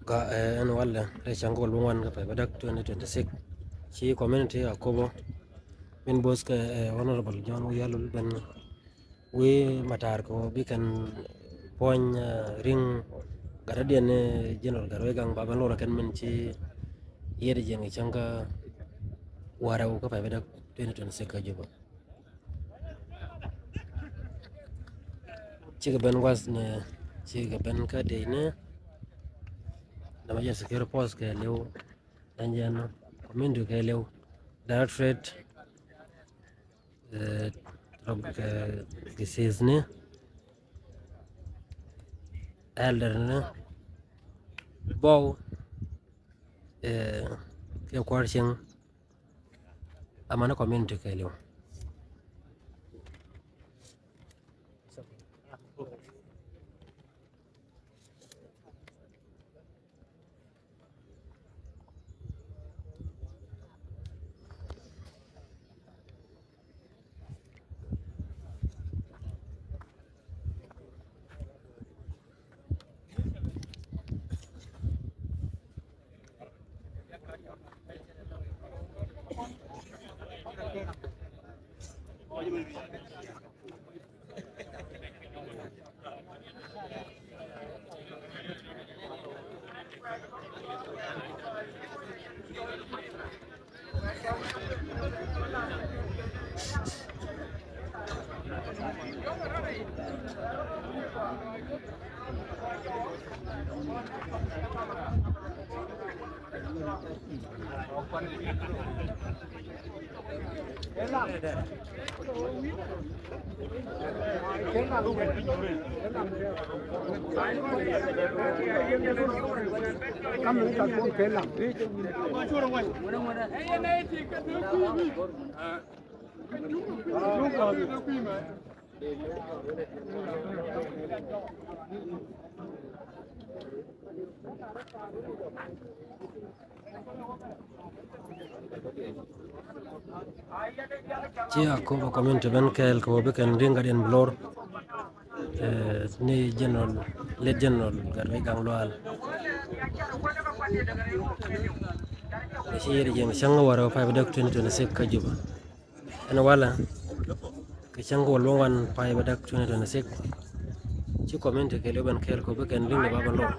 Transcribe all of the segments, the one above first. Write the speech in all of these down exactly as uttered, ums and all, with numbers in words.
Ka, eh, ɛn walɛ rɛy cäŋ kä luɔ̱ŋ wan kä pay bädäk twenty twenty-six. Ci community Akobo min bo̱o̱th kɛ, eh, Honorable John Wiyalul ben wi̱i̱ matar kɛ ɣöö bi kɛn puɔ̱ny, eh, ri̱ŋ gatdädiɛn ni General Gatwec Gaŋ ba ben lor kɛn min ci yiëëdɛ jiɛn kɛ cäŋ kä wäl rɛw kä pay bädäk twenty twenty-six kä Juba. Cikɛ ben gua̱th ni, cikɛ ben kä dec ni, dama jɛ security force kɛɛliw, dan jɛ ni community kɛɛliw, directorate, eh, rɔ kɛ disease ni, elder ni, bɔw, eh, kɛ kua̱r cieŋ, amäni community kɛɛliw. Ci Akobo community ben kɛɛl kɛ ɣöö bi kɛn ri̱ŋ gatdiɛn bi lor, eh, ni General, late General Gatwec Gaŋ Lual. Ci yiëëdɛ jiɛn kɛ cäŋ wäl rɛw pay bädäk twenty twenty-six kä Juba. Ɛn walɛ kɛ cäŋ kä luɔ̱ŋ wan pay bädäk twenty twenty-six. Ci community kɛɛliw ben kɛɛl kɛ ɣöö bi kɛn ri̱ŋ ni ba ben lor.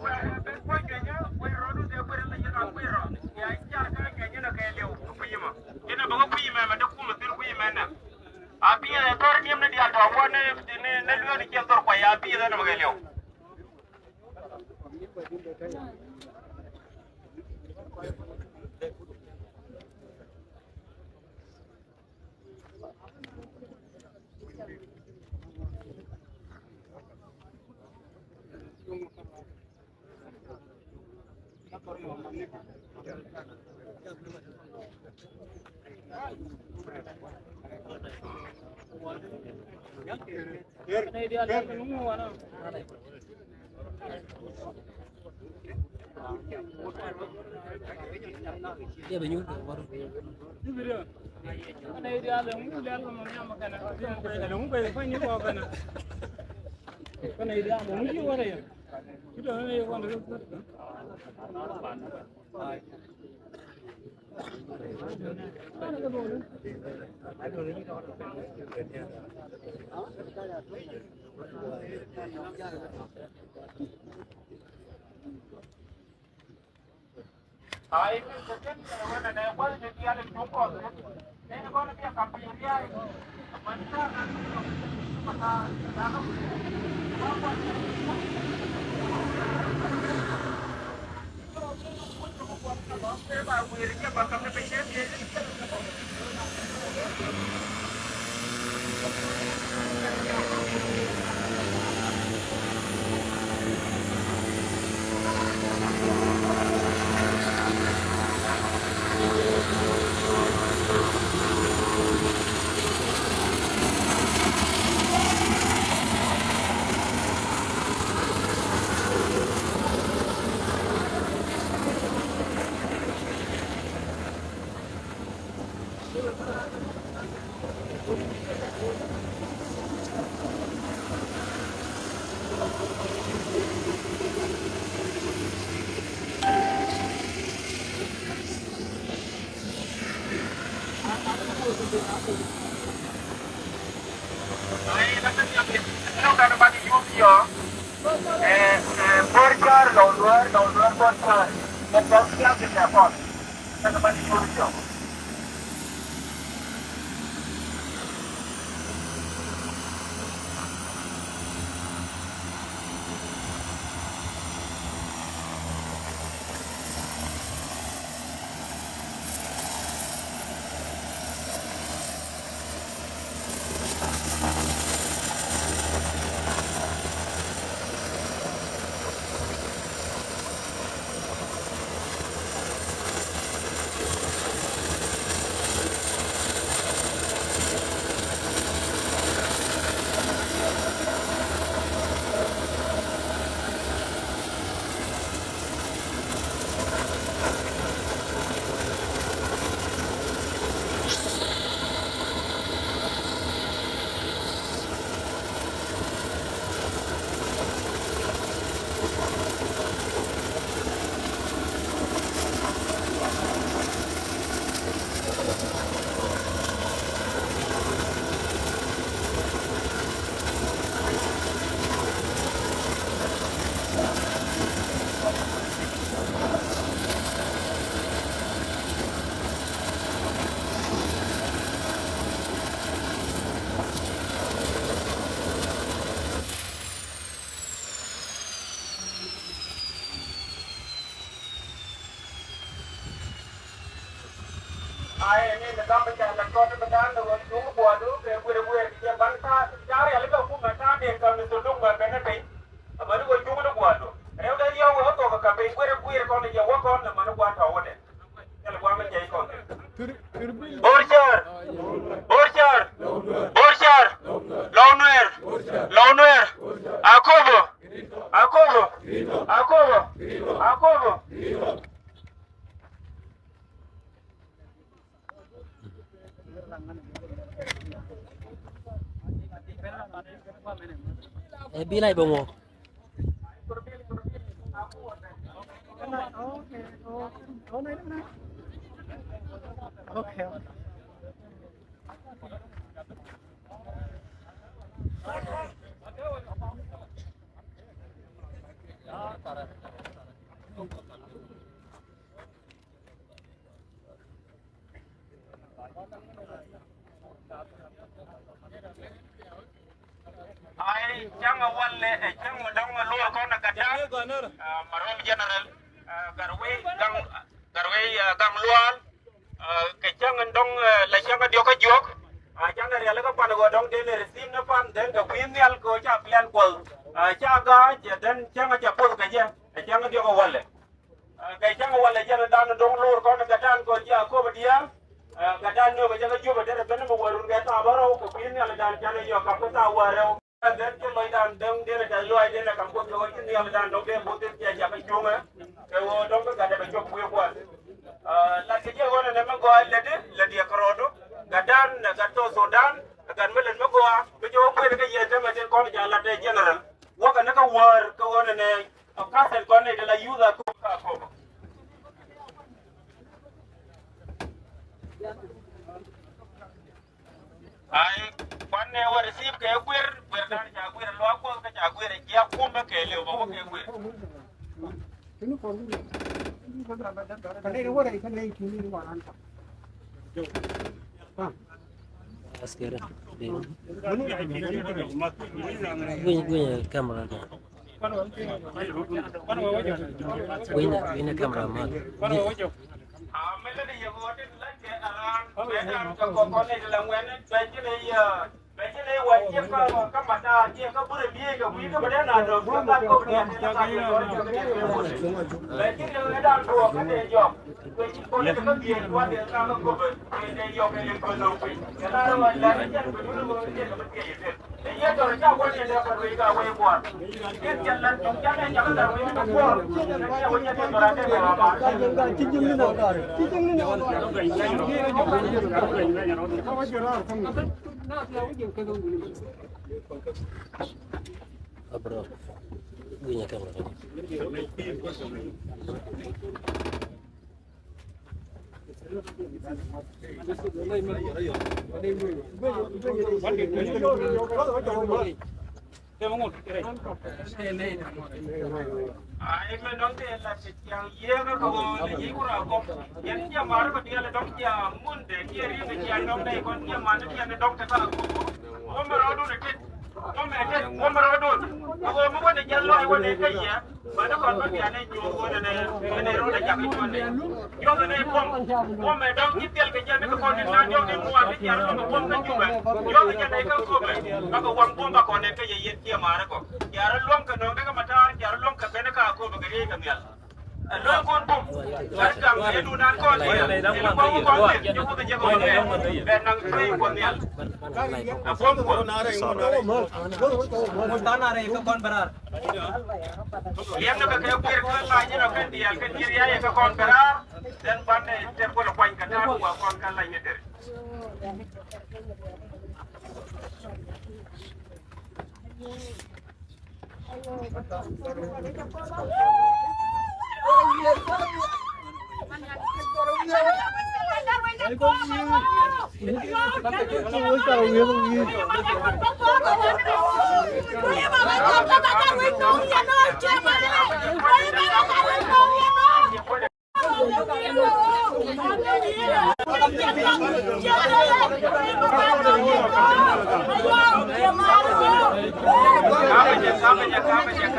Bor Cäär, Bor Cäär, Bor Cäär, Lɔw Nuɛɛr, Lɔw Nuɛɛr, Akobo, Akobo, Akobo, Akobo. Ɛ bi lac bɛ ŋuɔ. Okay. Ai, cäŋ ɛ walɛ, ɛ cäŋ mi dɔ̱ŋ ɛ luɔr kɔn ɛ Gatdaŋ, ɛ, Marɔm General, ɛ, Gatwec Gaŋ, Gatwec, ɛ, Gaŋ Luaal, ɛ, kɛ cäŋ in dɔ̱ŋ, ɛ, la cäŋ ɛ diɔ̱k kä jiɔk, ɛ, cäŋ ɛ rialikä pan ɛ ɣöö dɔ̱ŋ dee lɛ receive ni pan, then kɛ kui̱ nhial kɛ ɣöö ca plan Kuɔth, ɛ, ca ga̱a̱c, ɛ, then cäŋ ɛ ca poth kɛ jɛ, ɛ cäŋ ɛ diɔ̱k ɛ walɛ. Ɛ, kɛ cäŋ walɛ jɛn dan dɔ̱ŋ lo̱r kɔn kɛ dan kɔn ji̱ Akobo diaal. Ɛ, kɛ dan nööŋ kɛ jɛ kä Jubɛ derɛ ben mi wä run kɛ thaap bärɔw kɛ kui̱ nhial dan canɛ yɔk kap kä thaap wäl rɛw. Ɛ, dhɛn ci lɔcdan dɔ̱ŋ denɛ tɛth lɔaacdɛ nɛ kam Kuoth kɛ ɣöö ci nhial dan dɔ̱ŋ dee bo̱th in cia jakä cuŋɛ. Kɛ ɣöö dɔ̱ŋ kä gatdɛ bɛ cop wi̱i̱ kuan. Ɛ, lat kɛ ji̱ ɣöö nɛnɛ mi gɔaa lätdi, lätdi ɛ kärɔɔdu. Gatdan ɛ gat South Sudan, ɛ gat mi lät mi gɔaa, mi jɛ wä kuëëni kä yɛn tämɛ tin kɔn ca lat ɛ general. Wäkɛ ni kä wäär kɛ ɣöö nɛnɛ Ɔ, kasɛt kɔn ni ti la youth a kop ka kop. Ai, kuan ni wä receive kɛ guir, guir dan ca guir, luak Kuɔth kä ca guir, jiak kumɛ kɛ liw bä wä kɛ guir. Askari. Guinya, guinya camera. Guinya, guinya camera ma. Abro, guinya camera. Ai, mɛ dɔ̱ŋ tëë la ti tiaŋ yiëëkä kɛ ɣöö lɛ yic wä rɔ gɔm. Yɛn jiɛ ma̱a̱r bä diaal dɔ̱ŋ jiɛ ŋun dee kiɛ ri̱eŋ jiɛ dɔ̱ŋ dee kɔn jiɛ ma̱a̱n jiɛ ni dɔ̱ŋ te ka gɔm. Wä mɛ rɔɔdun ɛ tet. Wä mɛ tet. Wä mɛ rɔɔdun. Kɛ ɣöö mi wä ni jiɛ lɔc wä ni kä yɛ. Bä ni kɔn bä bian ni nyuɔ̱ɔ̱ŋ wä ni ni ni rɔɔdɛ jak i̱ cuɔ̱n ni. Nyuɔ̱ɔ̱ŋ ni buɔ̱m. Buɔ̱m ɛ dɔ̱ŋ ji̱ thil kɛ jɛ ni kɛ kɔn ni na nyuɔ̱ɔ̱ŋ ni muaar ni jiɛ rɔ lɔ̱ŋ kɛ buɔ̱m kä Jubɛ. Nyuɔ̱ɔ̱ŋ kɛ jɛ ni kä Gomɛ. Bä kɛ waŋ buɔ̱m bä kɔn ni kä yɛ yɛn jiɛ ma̱a̱r kɔ. Jiɛ rɔ luɔ̱ŋ kɛ nööŋ ni kä Matar, jiɛ rɔ luɔ̱ŋ kɛ ben ni kä Gomɛ kɛ riey kɛ nhial. Ɛ luɔ̱ŋ kɔn buɔ̱m. Ɛ gaŋ ɛ duundan kɔn ni. Ɛ luɔ̱ŋ kɔn ni. Nyuɔ̱ɔ̱ŋ kɛ jɛ kɔn ni. Bɛ naŋ cuey kɔn nhial. Ɛ buɔ̱m kɔn. Yɛn ni kɛ kɛ guir kä la nyin ɔ kɛ diaal kɛ nyier ya yɛ kɛ kɔn bɛ raar. Then banɛ tɛr kulɛ kuany kɛ ta̱a̱ wa kɔn kɛ la nyin der.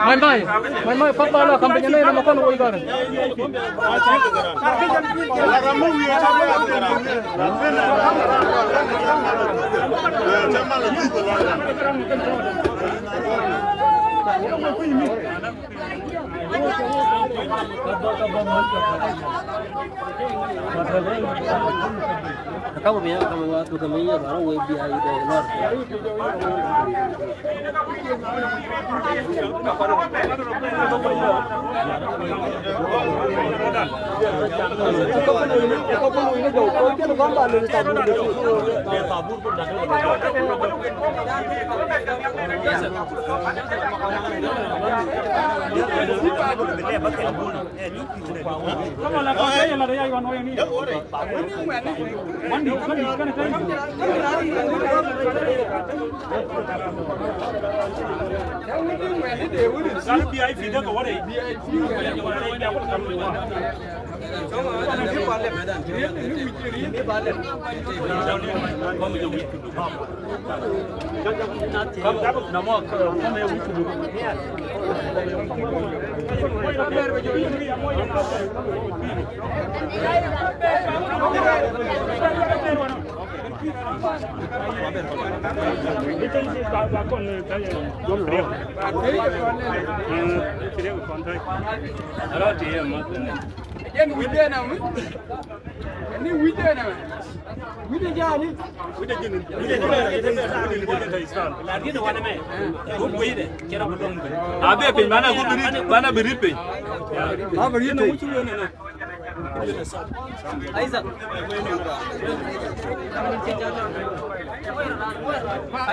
Mai mai, mai mai, papa la kampanye nɛ na makon woi gare. Kama mia kama watu kama hiyo baro we bi ai de lor. Jɛn wi̱cdɛ nɛ mi. Ni wi̱cdɛ nɛ mi. Wi̱cdɛ jani. A bɛ piny banɛ ku birit, banɛ birit piny. A birit piny. Isaac.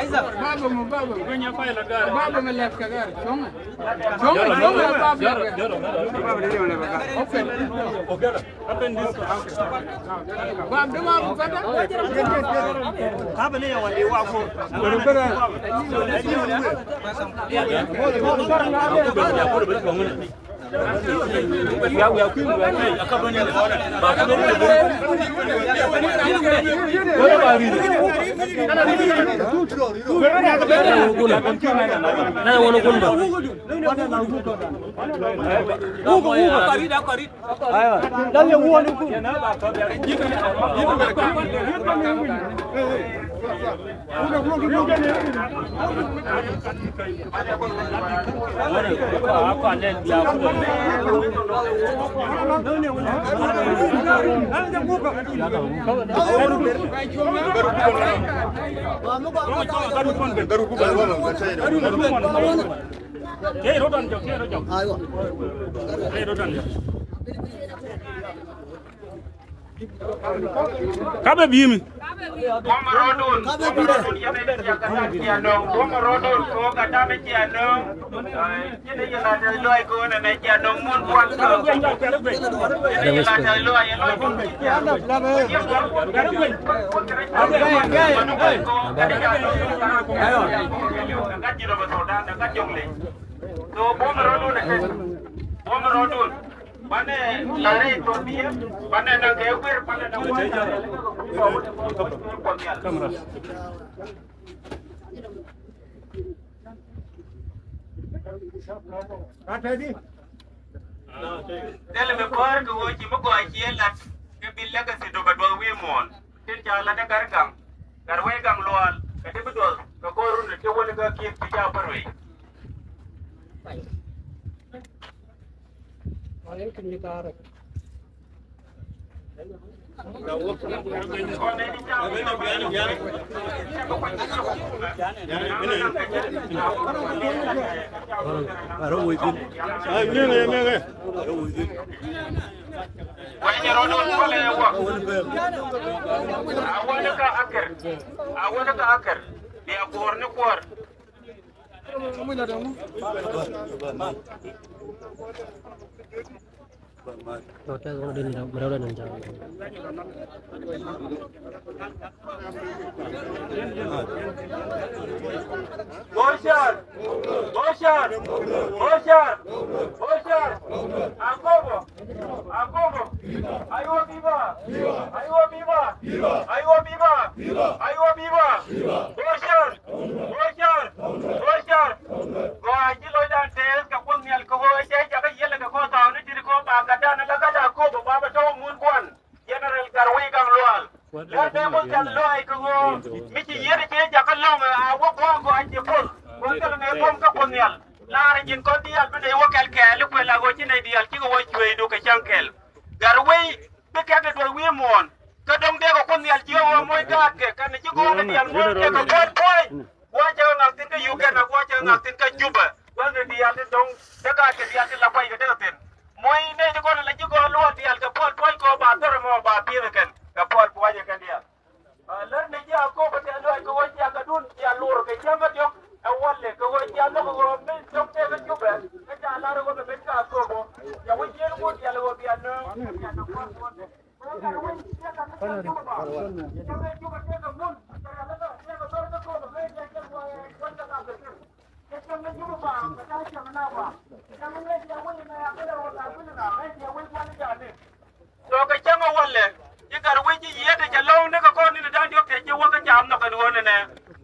Isaac. Baba mu, baba mu. Baba mu lɛp kɛ gɛr. Cɔŋɛ. Cɔŋɛ, cɔŋɛ, baba mu lɛp kɛ gɛr. Okay. Baba mu, baba mu. Baba mu lɛp kɛ gɛr. Aiwa, dal yɛ wuɔni kun. Ka bɛ bi̱i̱ mi. Buɔ̱mɛ rɔɔdun, buɔ̱mɛ rɔɔdun, yɛn ɛ cia ka da̱n cia nöŋ, buɔ̱mɛ rɔɔdun, kɛ ɣöö ka da̱n cia nöŋ. Ɛ, yɛn ɛ yɛn a dee lɔc kɛ ɣöö nɛnɛ cia nöŋ mun buɔ̱n. Yɛn ɛ yɛn a dee lɔc, yɛn lɔc. Gat ji̱ rɔ bɛ thok da̱n, gat jiɔk lec. So buɔ̱mɛ rɔɔdun ɛ kɛ, buɔ̱mɛ rɔɔdun. Banɛ la rɛy tuɔth biɛ, banɛ na kɛ guir, banɛ na wä na rɛy lɛ kɛ kui̱ ba wä ni kɔn kui̱ kui̱ kuɔth nhial. Thilɛ mi päär kɛ ɣöö ci mi gɔaa ciɛ lat kɛ bi legacy duɔ̱p ɛ duɔth wi̱i̱ muɔ̱ɔ̱n. Tin ca lat ɛ Gatgaŋ, Gatwec Gaŋ Luaal, kɛ ti bi duɔth kɛ go̱o̱r run ti wä ni kä kiɛk ti ca päl ruëëc. Wec rɔɔdun kulɛ wä. A wä ni kä akɛr. A wä ni kä akɛr. Bia kuɔr ni kuɔr. Bo̱o̱r cäär! Bo̱o̱r cäär! Bo̱o̱r cäär! Bo̱o̱r cäär! Akobo! Akobo! Aywa biba! Aywa biba! Aywa biba! Aywa biba! Bo̱o̱r cäär! Bo̱o̱r cäär! Bo̱o̱r cäär! Gɔaa ji̱ lɔcdan tɛɛth kɛ Kuoth Nhial kɛ ɣöö cɛ jakä yiëlɛ kɛ kɔn thaw ni ti̱ti̱ kɔn ba gatdan ala gat Akobo ba bɛ tɔ̱ mun kuan. General Gatwec Gaŋ Luaal. Lɛr dee Kuoth Nhial lɔaac kɛ ɣöö mi ci yiëëdɛ cɛ jakä lɔ̱ŋ a wä gua̱a̱k gɔaa ci puɔl. Kuoth Nhial ŋäc buɔ̱m kä Kuoth Nhial. Laarɛ ji̱n kɔn diaal bi nɛy wä kɛl kɛɛl i̱ kuël a ɣöö ci nɛy diaal cikɛ wä cuëëcdu kɛ cäŋ kɛl. Gatwec bi kɛ̈k kɛ duɔth wi̱i̱ muɔ̱ɔ̱n. Kä dɔ̱ŋ dee kɛ Kuoth Nhial ci ɣöö moc gaatkɛ kɛnɛ ci gɔ̱ɔ̱rɛ diaal muɔ̱ɔ̱n kɛ kɛ puɔ̱l puɔ̱ɔ̱c. Gua̱a̱c cɛ ɣä ŋa̱k thi̱n kä Uganda, gua̱a̱c cɛ ɣä ŋa̱k thi̱n kä Juba. Gua̱a̱c ni diaal ti dɔ̱ŋ dee gaatkɛ diaal ti la kuackɛ tekɛ thi̱n. Moc nɛy ti kɔn ala ji̱ gɔaa luɔt diaal kɛ puɔl puɔl kɛ ɣöö ba thorɛ mɔ ba pi̱eth ɛ kɛn kɛ puɔl puɔ̱nyɛ kɛn diaal. Aa, lär ni ji̱ Akobo tɛ̈th lɔaac kɛ ɣöö cia gatdun cia lor kɛ cäŋ kä diɔ̱k ɛ wälɛ kɛ ɣöö cia nhɔk kɛ ɣöö mi cɔk tëëk kä Jubɛ kä ca lar ɣöö bɛ ben kä Akobo. Ca wä jieen wut diaal ɣöö bia nööŋ. Tɔ kɛ cäŋ ɛ wälɛ ci Gatwec ci yiëëdɛ cɛ lɔ̱ŋ ni kɛ kɔn ni ni da̱ŋ diɔ̱k tɛ ci wä kä jam nhɔk ɛn ɣöö nɛnɛ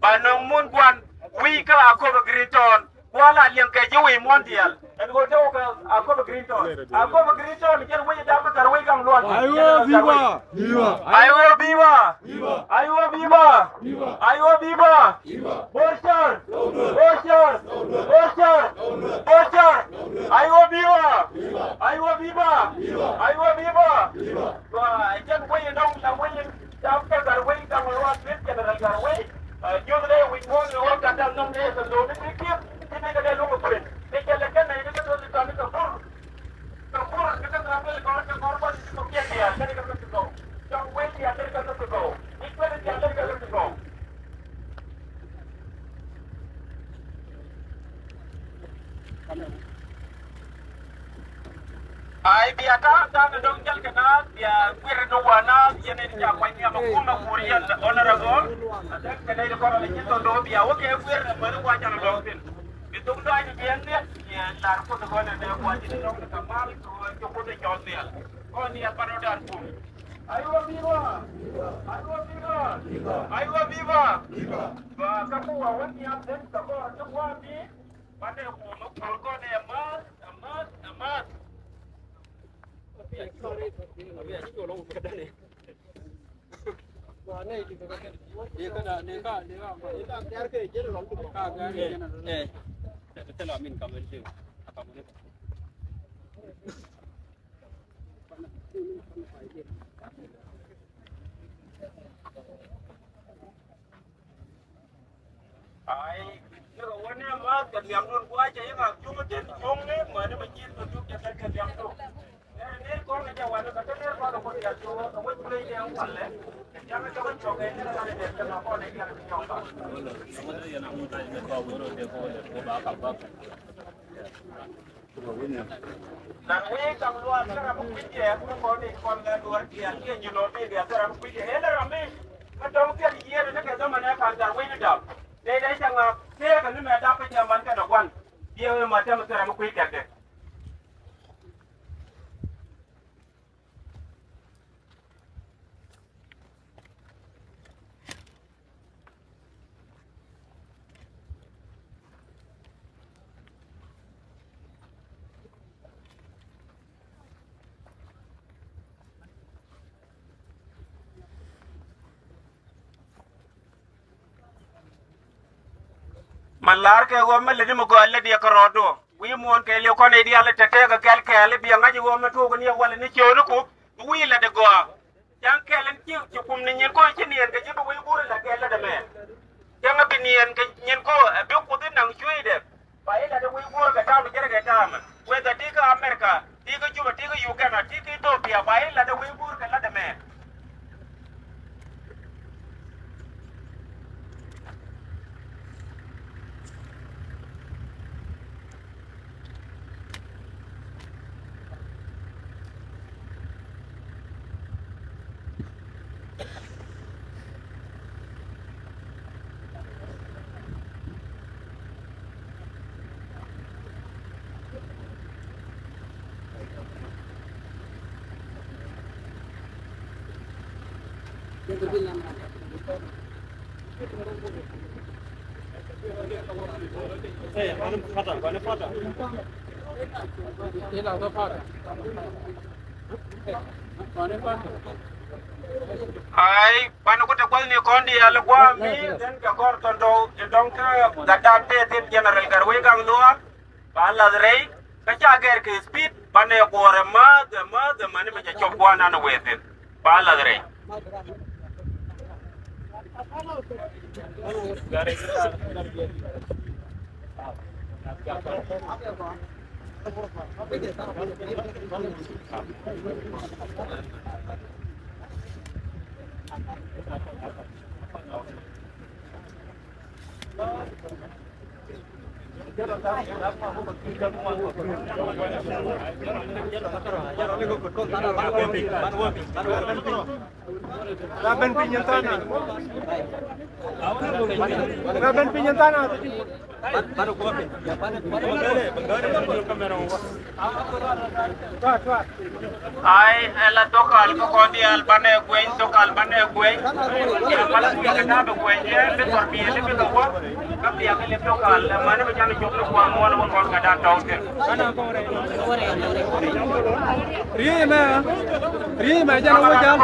ba nöŋ mun gua̱n wi̱i̱ kä Akobo Green Town. Gua̱a̱ la liɛŋ kɛ ji̱ wi̱i̱ muɔ̱ɔ̱n diaal. Ɛn ɣöö te wä kɛ Akobo Green Town. Akobo Green Town jɛn wec ɛ dap kä Gatwec Gaŋ Luaal. Aywa biba. Aywa biba. Aywa biba. Aywa biba. Bo̱o̱r cäär. Bo̱o̱r cäär. Bo̱o̱r cäär. Bo̱o̱r cäär. Aywa biba. Aywa biba. Aywa biba. Jɛn wec ɛ dɔ̱ŋ la wec ɛ dap kä Gatwec Gaŋ Luaal, General Gatwec. Ɛ, nyuɔ̱th rɛy wi̱c muɔ̱ɔ̱n ni ɣɔ̱k gat dal nhɔk ni ɛ kɛ lo̱o̱ni ti kiɛp ti ni kɛ dee lo̱k ɛ kuën ni kɛ lɛ kɛn nɛy ni kɛ lo̱k ti tɔ̱ ni kɛ pur. Kɛ pur ni kɛ tɔ̱ ni kɛ gɔ̱r kɛ gɔ̱r bä ni kɛ kiɛn diaal kɛ ni kɛ lo̱k ti gɔw. Cɔk wec diaal kɛ ni kɛ lo̱k ti gɔw. Ni kuën diaal kɛ ni kɛ lo̱k ti gɔw. Ai bia ta̱a̱ ta̱a̱ ni dɔ̱ŋ jäl kɛ naath bia guir ni wa naath yɛn ni ca kuany ni ama kum a kuur yɛn honorable. Kɛ nɛy ti kɔn ni ci thon dɔ̱ŋ bia wä kɛ guir ni mäni wa jal dɔ̱ŋ thin. Bi thok dɔ̱ŋ ni jiɛn ni yɛn lar kuth kɔn ni wa ji̱ ni dɔ̱ŋ ni ka mal kɛ wä jɛ kuth cɔl nhial. Kɔn ni a pan wä dar kum. Aywa biba. Aywa biba. Aywa biba. Ba ka ku wa wä ni a ben ka kɔn ni wa bi. Banɛ kuɔmä kuɔr kɔn ɛ math, ɛ math, ɛ math. Ai, ni kɛ wä ni math kɛ liɛŋdun gua̱a̱c cɛ yäŋ a cuŋ tin cuŋni mäni mɛ ji̱n kɛ juk jɛ kɛ liɛŋdu. Ni ni kɔn kɛ jɛ wanɛ kɛ kɛ ni kɔn Nan wi̱i̱ ka̱m luaak kä ram mi kui̱c jɛ mi kɔn i̱ kɔn lɛ luɔr diaal kiɛ ji̱ lɔ mi diaal kä ram mi kui̱c jɛ. Ëë lɛ ram mi kä dɔ̱ŋ piɛl yiëëd ni kɛ dhamɛ nɛ ka̱n thar wi̱i̱ ni dap. Dee dee cɛ ŋa̱a̱k tëëkɛ ni mɛ dap kä jɛ man kɛnɛ gua̱n. Diɛw i̱ ma tɛm kä ram mi kui̱c kɛkɛ. Man la̱r kɛ ɣöö mi lät mi gɔaa lät yɛ kärɔɔdu. Wi̱i̱ muɔ̱ɔ̱n kɛɛliw kɔn i̱ diaal tɛtɛɛk kɛ kɛl kɛɛl i̱ biɛ ŋa̱c i̱ ɣöö mi tuɔɔk ni i̱ walɛ ni ciööniku. Bi wi̱i̱ lät i̱ gɔaa. Cäŋ kɛl in ci ci kum ni nyin ko̱ ci niɛn kɛ ji̱ bi wi̱i̱ guur in la kɛl lät ɛmɛ. Cäŋ a bi niɛn kɛ nyin ko̱ ɛ bi kuth in naŋ cueydɛ. Ba i̱ lat ɛ wi̱i̱ guur kɛ ta̱a̱m jɛrɛ kɛ ta̱a̱m. Whether ti kä America, ti kä Juba, ti kä Uganda, ti kä Ethiopia, ba i̱ lat ɛ wi̱i̱ guur kɛ lat ɛmɛ. Ai, banɛ ku te gua̱thni kɔn diaal gua̱a̱ mi den kɛ gɔr tɔn dɔw in dɔŋ kä gatdan tëë thin General Gatwec Gaŋ Luaak. Ba lath rɛy kä ca gɛr kɛ speed banɛ guɔ̱ɔ̱r ɛmääth ɛmääth ɛmäni mi ca cɔp gua̱a̱r nan wëë thin. Ba lath rɛy. Ra ben piny in tha̱a̱ŋ. Ra ben piny in tha̱a̱ŋ. Ai, ɛ la thokal kä kɔn diaal banɛ gueny, thokal banɛ gueny. Ɛ la mal kui̱ kɛ ta̱a̱ bɛ gueny, ɛ bi thɔr biɛli bi kɛ wä. Kä biak ɛ lip thokal, ɛ mani bɛ can cop ni kuan muɔl wä kɔn kɛ da̱a̱n tɔw thi̱n. Riey mɛ, riey mɛ jɛn wä jal.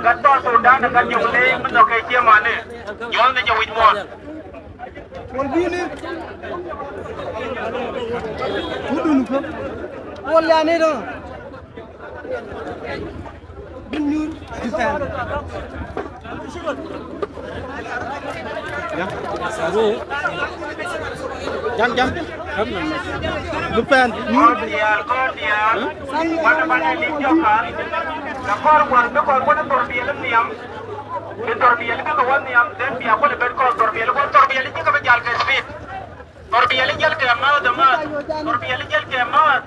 Gat tɔt Sudan, gat nyuŋ ley mi nhɔk kɛ ciemani. Nyuɔl ni jɛ wi̱c muɔl. Wal bini. Wudun ko. Wal yani do. Bin nyur. Jam, jam. Dupen. Nyur. Kɔn diaal, kɔn diaal. Banɛ, banɛ ni jɔkal. Kɛ kɔr wal bi kɔr wal thor biɛl nhiam. Bi thor biɛl bi kɛ wal nhiam. Then bia kual bet kɔr thor biɛl, kɔr thor biɛl ji̱ kɛ bi jal kɛ speed. Thor biɛli jäl kɛ math, math. Thor biɛli jäl kɛ math.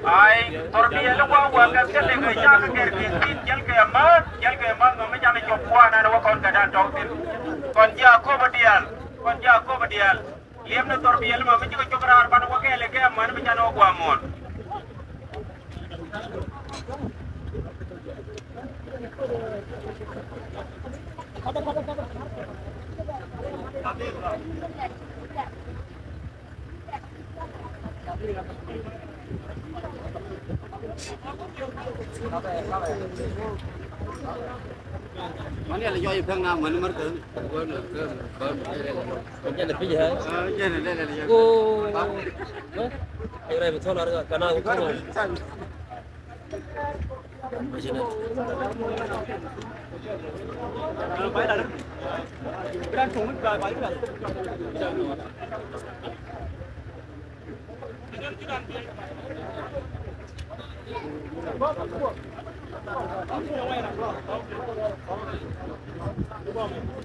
Ai, thor biɛli gua̱a̱ gua̱a̱ kɛ thilɛ kɛ jakä kɛ ri̱i̱t thi̱n, jäl kɛ ma̱a̱th, jäl kɛ ma̱a̱th, mami canɛ cop gua̱a̱ nanɛ wä kɔn kɛ da̱a̱n tɔ̱k thi̱n. Kɔn ji̱ Akobo diaal, kɔn ji̱ Akobo diaal. Liɛpni thor biɛli mami cikɛ cop raar banɛ wä kɛɛl kɛ kɛ mani mi canɛ wä gua̱a̱ muɔ̱ɔ̱n. Mani ala jɔy pɛŋ na mani mɛr kɛ. Jɛn ɛ pi̱c ɛ. Jɛn ɛ lɛl ala jɔy. Go. Ɛ rɛy bi thol ar ka na.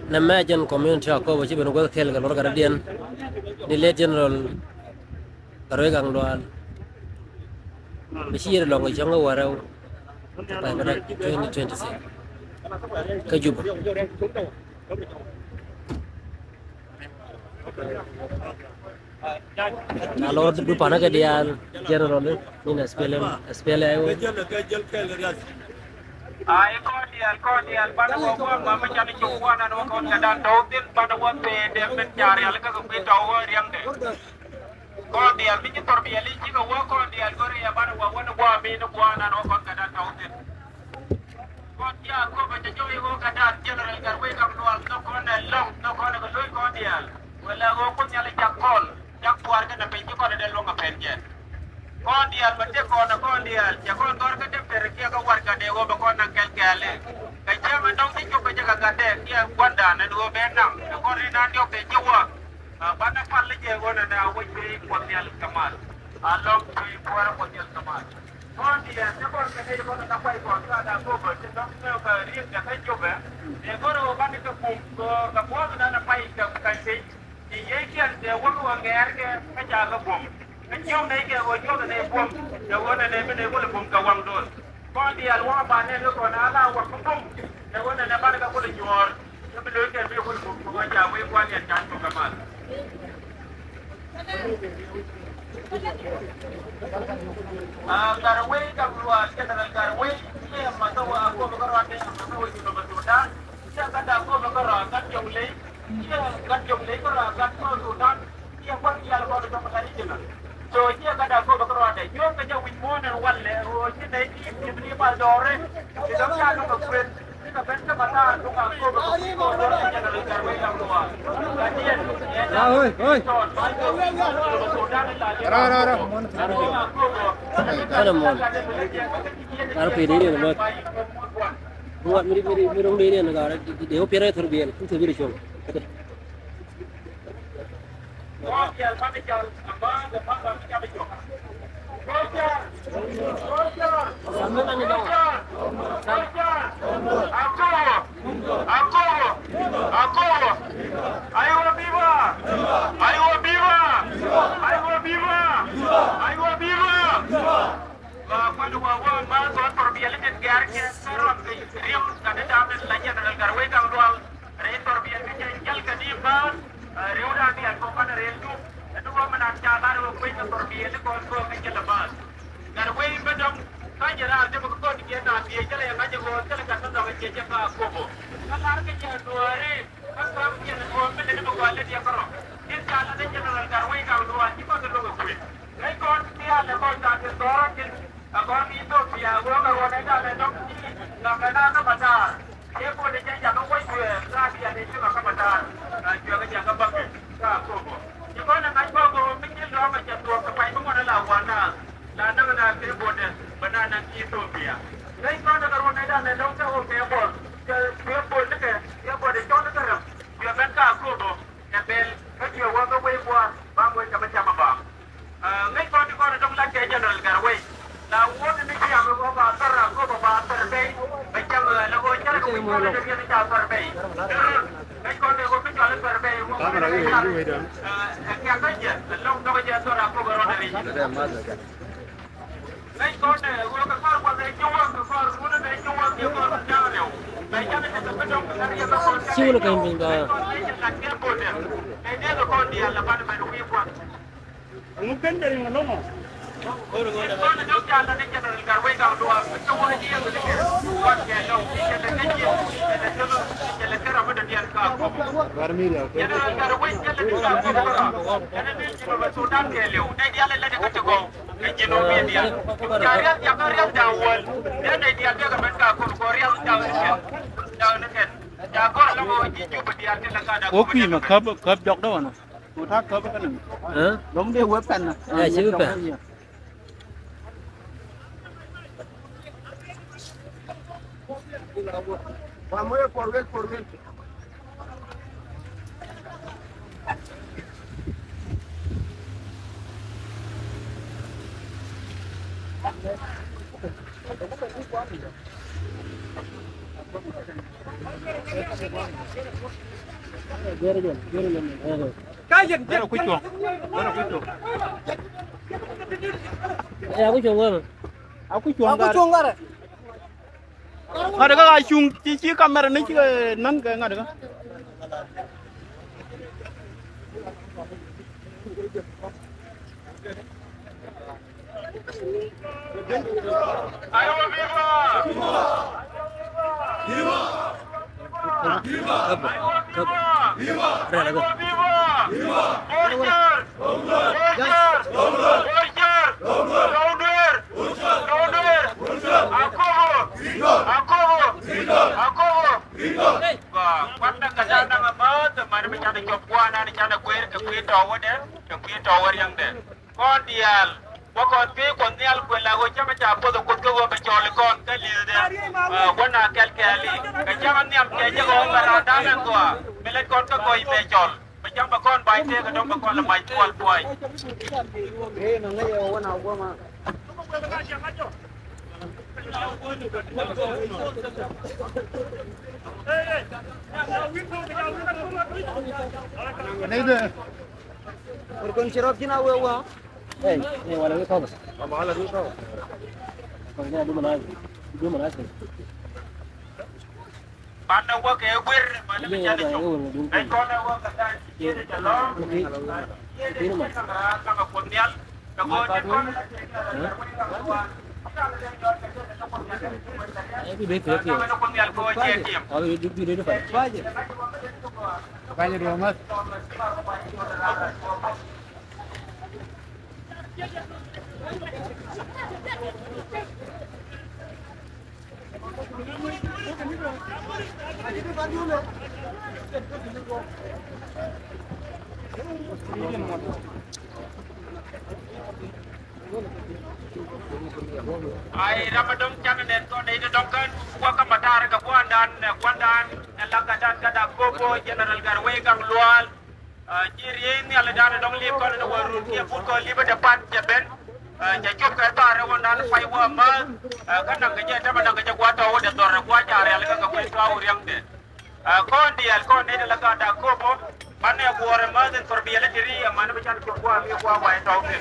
Nɛ mɛ jɛn community Akobo ci ben guäth kɛl kɛ lor gatdɛ diɛn ni late general Gatwec Gaŋ Lual. Bi ci yɛt lɔŋ kɛ cɔŋ kɛ wärɛw. Pay bä dak twenty twenty-six kä Juba. Na lɔ du panä kɛ diaal general ni na S P L M, S P L A I O. Ay kɔn diaal, kɔn diaal, banɛ wä wä ma mi can cuk wä nan wä kɔn kɛ dan tɔw thin, banɛ wä pee dee min ca rial kä kɛ kui̱ tɔw wä riaŋdɛ. Kɔn diaal mi ci thor biɛl i̱ cikɛ wä kɔn diaal go̱ri ya banɛ wä wä ni gua̱a̱ mi ni gua̱a̱ nan wä kɔn kɛ dan tɔw thin. Kɔn diaal Akobo cɛ jɔw i̱ ɣöö kɛ da̱a̱n General Gatwec Gaŋ Lual nhɔk kɔn ɛ lɔ̱ŋ nhɔk kɔn ɛ kɛ lo̱c kɔn diaal. Wëë lɛ ɣöö Kuoth Nhial i̱ cak kɔl cak puaar kɛnɛ piny ci kɔn ɛ dee luɔ̱ŋ ɛ pɛn jɛ. Kɔn diaal bɛ tëk kɔn ɛ kɔn diaal cɛ kɔn gɔ̱r kä däptɛr kiɛ kä warɛgak dee ɣöö bɛ kɔn naŋ kɛl kɛɛli. Kɛ cäŋ ɛ dɔ̱ŋ ci cop kɛ jɛ kɛ gatdɛ kiɛ gua̱ndan ɛn ɣöö bɛ naŋ kɛ kɔn ri naan diɔ̱k tɛ ji̱ wä. A banɛ pal ni jɛ ɣöö nɛnɛ a wec pei Kuɔth Nhial kɛ mal. A lɔŋ pei puɔrɛ Kuɔth Nhial kɛ mal. Kɔn diɛn ni kɔn kɛ nɛy kɔn kɛ kuay kɔn ka da Akobo ti dɔ̱ŋ ni kɛ riek kɛ kä Jubɛ. Ni go̱rɛ wä bani kɛ kum kɛ buɔth nɛnɛ pay kɛ ka̱ny piny. Ni yiëëkiɛn tɛ wä kɛ wä ŋɛɛr kɛ kä ca kɛ buɔm. Kä ciöŋ nɛy kɛ wä cuɔth nɛy buɔm kɛ wä nɛnɛ mi nɛy wä lɛ buɔm kɛ waŋ do̱r. Kɔn diaal wä ba nɛn kɛ kɔn ala wä kɛ buɔm kɛ wä nɛnɛ bani kɛ wä lɛ nyuɔɔr. Kä bi lo̱ckɛ mi wä lɛ buɔm kɛ wä ca wee kuan yɛn can kɔn kɛ mal. A Gatwec Gaŋ Lual, General Gatwec, kiɛ mathä wä Akobo kärɔa, kiɛ mathä wä Junub Sudan, kiɛ gat Akobo kärɔa, gat Jonglei, kiɛ gat Jonglei kärɔa, gat South Sudan, kiɛ kua̱r diaal kɔn dɔ̱ŋ gat i̱ ji̱n. So kiɛ gat Akobo kärɔa dɛ, nyuɔ̱th kɛ jɛ wi̱c muɔ̱ɔ̱n ɛn walɛ, ɣöö ci nɛy ti pi̱th ni mal dɔɔri, ti dɔ̱ŋ ca dɔ̱ŋ kɛ kuën. Ra, ra, ra. Ana muɔn. Ara pini ni ma. Muɔn mi, mi, mi rong ni ni na gara. Dee wä piɛrɛ thor biɛl. Thor biɛl cuɔm. Akobo! Akobo! Akobo! Aiwa biba! Aiwa biba! Aiwa biba! Aiwa biba! Ba kuan wa wa ma so tor biɛl ni gɛr kɛ sɔrɔ kɛ riɛm ka de dam la General Gatwec Gaŋ Lual. Rɛy thor biɛl mi cɛ jäl kɛ ni baath, ɛ, riwdan diaal kɔn banɛ rɛl juk. Ɛn ni wä mi naan ca lar wä kueny kɛ thor biɛl ni kɔn kɔn kɛ jɛ lɛ baath. Gatwec bä dɔ̱ŋ, ka jɛ raar jɛ bä kɛ kɔn diɛn naan biɛ jɛ lɛ yɛ ŋa̱c jɛ ɣɔɔth jɛ lɛ gat bä dhɔk jɛ jɛ ka Akobo. Kä lar kɛ jɛ duɔ̱ɔ̱ri, kä ka̱m jɛ lɛ duɔ̱ɔ̱r mi lɛ ni bä gɔaa lɛ diɛ kärɔ. Diɛ ca lar ni General Gatwec Gaŋ Lual, ci kɔn kɛ lo̱k ɛ kuëë. Rɛy kɔn diaal lɛ kɔn ca kɛ dhɔr rɔ tin. Ɛ gɔ̱r ni Ithiopia wä kɛ ruɔ̱n ɛ jalɛ dɔ̱ŋ ti ŋa̱kɛ na kä Mataar. Ɛ kuɔt ɛ jɛ jakä wä cuɛ la diɛn ɛ ci ŋa̱kä Mataar. Ɛ cuɛ kɛ jakä bäkɛ kä Akobo. Ci kɔn ɛ ŋa̱c bä go̱o̱r mi ci lɔ̱ŋ ɛ jɛ thuɔ̱k kɛ pay bi ŋuɔ̱n ɛ la wä na. La näk na kɛ buɔ̱tdɛ bä na näk Ithiopia. Ŋäc kɔn ɛ kɛ ruɔ̱n ɛ jalɛ dɔ̱ŋ kɛ wä kɛ buɔ̱l. Kɛ buɔ̱l ni kɛ kɛ buɔ̱t ɛ cɔl ni kɛ rɛm. Cuɛ ben kä Akobo. Ɛ bel kä cuɛ wä kä wei buɔ̱ɔ̱r ba wei kɛ bä cam ɛ baaŋ. Ɛ, ŋäc kɔn ti kɔn ɛ dɔ̱ŋ la kɛ General Gatwec. La wuɔ̱t ni ciaŋ ɛ wä ba thär Akobo ba thär bey. Bɛ cam ɛ la wä cär kɛ wei buɔ̱ɔ̱r ɛ riɛn ca thär bey. Ŋäc kɔn ɛ wä mi cɔal ɛ thär bey wä ba thär bey. Ɛ, ɛ kiaŋ kä jɛ ɛ lɔŋ dɔ̱k jɛ thär Akobo rɔɔdɛ ri. Ci wul kɛn piny ba. Ŋu ben deri ŋa lɔŋɔ. Bar mi ria. Kä ji̱n ɔ mi diaal. Ca rial jakä rial ja̱ wäl. Dee nɛy diaal bia kɛ ben ka kul kɔ rial ja̱ Wä kui̱ mɛ käp, käp jɔk dä wanɔ. Ku ta̱a̱ käp kä nɛn. Ɛ? Lɔ̱ŋ dee wee pɛn na. Ɛ, ci bi pɛn. Ka yɛn jɛ. Kui̱ cuɔ̱ŋ. Kui̱ cuɔ̱ŋ. Ɛ, kui̱ cuɔ̱ŋ wee mɛ. A kui̱ cuɔ̱ŋ. A kui̱ cuɔ̱ŋ garɛ. Ŋa̱t kä a cuŋ ci, ci kamɛra ni ci kɛ nän kɛ ŋa̱t kä. Akobo! Akobo! Akobo! Kuat da̱ŋ kɛ da̱ŋ da̱ŋ a bäth, mani mi canɛ cop gua̱a̱r nani canɛ kueer kɛ kui̱ tɔ̱wädɛ, kɛ kui̱ tɔ̱wä riɛŋdɛ. Kɔn diaal, wä kɔn pi̱i̱ Kuɔth Nhial kuël a ɣöö cämɛ ca puɔth ɛ Kuoth kä ɣöö bɛ cɔl kɔn kä li̱ethdɛ. Ɛ, wä na kɛl kɛɛli, kɛ cämɛ nhiam cɛ jɛ ɣöö bɛ raan da̱a̱n ɛn gɔaa, mi lät kɔn kä gɔy bɛ cɔl. Bɛ cam bɛ kɔn ba̱ny tëëk kɛ dɔ̱ŋ bɛ kɔn lɛ mac puɔl puɔ̱ny. Neighbor. Wër kɔn ci rɔp cin a wee wä. Ey, ey, wala wee kɔbä. Wala wee kɔbä. Kɔn dee a duman a, duman a. Banɛ wä kɛ guir, banɛ mi canɛ cop. Ɛ kɔn ɛ wä kɛ da̱a̱n ciëëdɛ jɛ lɔ̱ŋ. Ciëëdɛ jɛ lɔ̱ŋ. Kaŋɛ Kuoth Nhial. Kɛ ɣöö ji̱n kɔn ɛ la ciëëdɛ jɛ lɔ̱ŋ. Ɛ bi bek kɛ kiɛ. Kaŋɛ Kuoth Nhial kɛ ɣöö ciɛ tiɛm. Ɛ bi bek kɛ kiɛ. Banɛ duɔ̱ɔ̱ŋ ŋäth. Ai, ram a dɔ̱ŋ canɛ nɛn kɔn nɛy ti dɔ̱ŋ kä wä kä matar kɛ gua̱ndan, ɛ gua̱ndan, ɛ lak kä dan kä dak Akobo, General Gatwec Gatluak. Ɛ, ci riey nhial dan dɔ̱ŋ liep kɔn ni wä run kiɛ put kɔn liep dɛ pat cɛ ben. Ɛ, cɛ cop kɛ thaar rɛw wä nan pay wä mäth. Ɛ, kä naŋ kɛ jɛ tämɛ naŋ kɛ jɛ gua̱a̱th tɔ̱ wä dɛ dhɔr rɛ gua̱a̱th ca rial kä kɛ kuec tɔ̱ wä riaŋdɛ. Ɛ, kɔn diaal kɔn nɛy ti la gaat Akobo. Banɛ guɔ̱ɔ̱r ɛ mäth in thɔr biɛl ɛ ti ri ɛ man bi can cop gua̱a̱th mi gua̱a̱th wa̱i̱ tɔ̱ kɛ.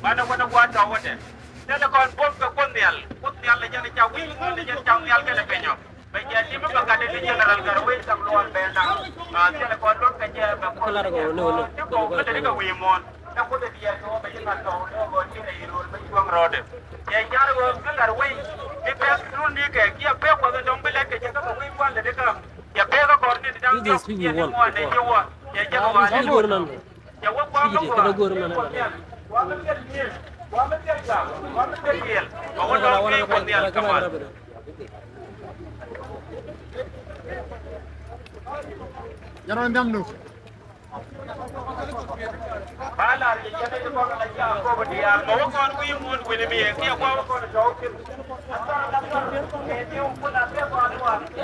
Banɛ wä ni gua̱a̱th tɔ̱ wä dɛ. Thilɛ kɔn buɔ̱m kɛ Kuoth Nhial. Kuoth Nhial lɛ jɛn ca wi̱i̱, lɛ jɛn ca nhial kɛnɛ piny ɔ. Bɛ jɛ li̱m bɛ gat ni General Gatwec Gatluak bɛ naŋ. A, thilɛ kɔn luɔt kɛ jɛ bɛ kɔn kɛ jɛ. Ti kɔn kɛ lɛ ni kɛ wi̱i̱ muɔ̱ɔ̱n. Ɛ Kuoth ɛ diɛɛr kɛ wä bɛ ji̱ ŋa̱t tɔ̱ ni wä gɔ̱r ji̱ rɛy rööl bɛ ji̱ cuäŋ rɔɔdɛ. Jɛ jar wä Gatwec, bi pek run ni kɛ kiɛ pek Kuɔth ɛ dɔ̱ŋ bi lɛt kɛ jɛ kä kɛ wi̱i̱ gua̱n lɛ ni kä. Jɛ pek kä kɔr ni da̱ŋ diɔ̱k ni ŋuan ni ji̱ wä. Jɛ jɛ wä ni. Jɛ wä gua̱a̱th ni wä. Kɛ dee go̱o̱r mɛn. Jɛ rɔ nhiam nu. Ba lar jɛ jɛ ni kɔn la jɛ Akobo diaal mɛ wä kɔn wi̱i̱ muɔ̱ɔ̱n wi̱ni mi kiɛ kua wä kɔn tɔ̱.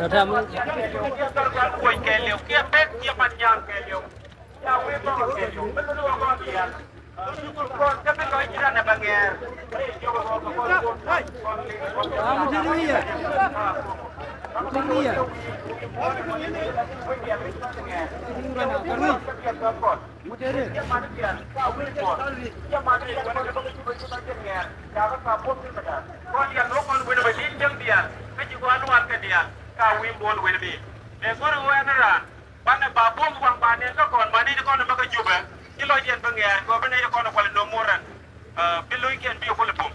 Ɛ tɛm. Kiɛ kɔn kɔn kuɔc kɛɛliw kiɛ pek kiɛ man nyaŋ kɛɛliw. Kɔn diaal wä kɔn wi̱n bä di̱t cäŋ diaal kä ci kɔn lual kɛ diaal ka wi̱i̱ muɔ̱ɔ̱n wi̱n mi. Mëë go̱r ɣöö ɛn raan. Banɛ ba buɔ̱m waŋ ba nɛn kä kɔn ma nɛy ti kɔn bä kä Jubɛ. Ci lɔc yɛn bä ŋɛɛr kɛ ɣöö bi nɛy ti kɔn kualɛ no̱o̱ŋ muɔ̱ɔ̱n rɛn. Bi lo̱ckɛn bi kulɛ buɔ̱m.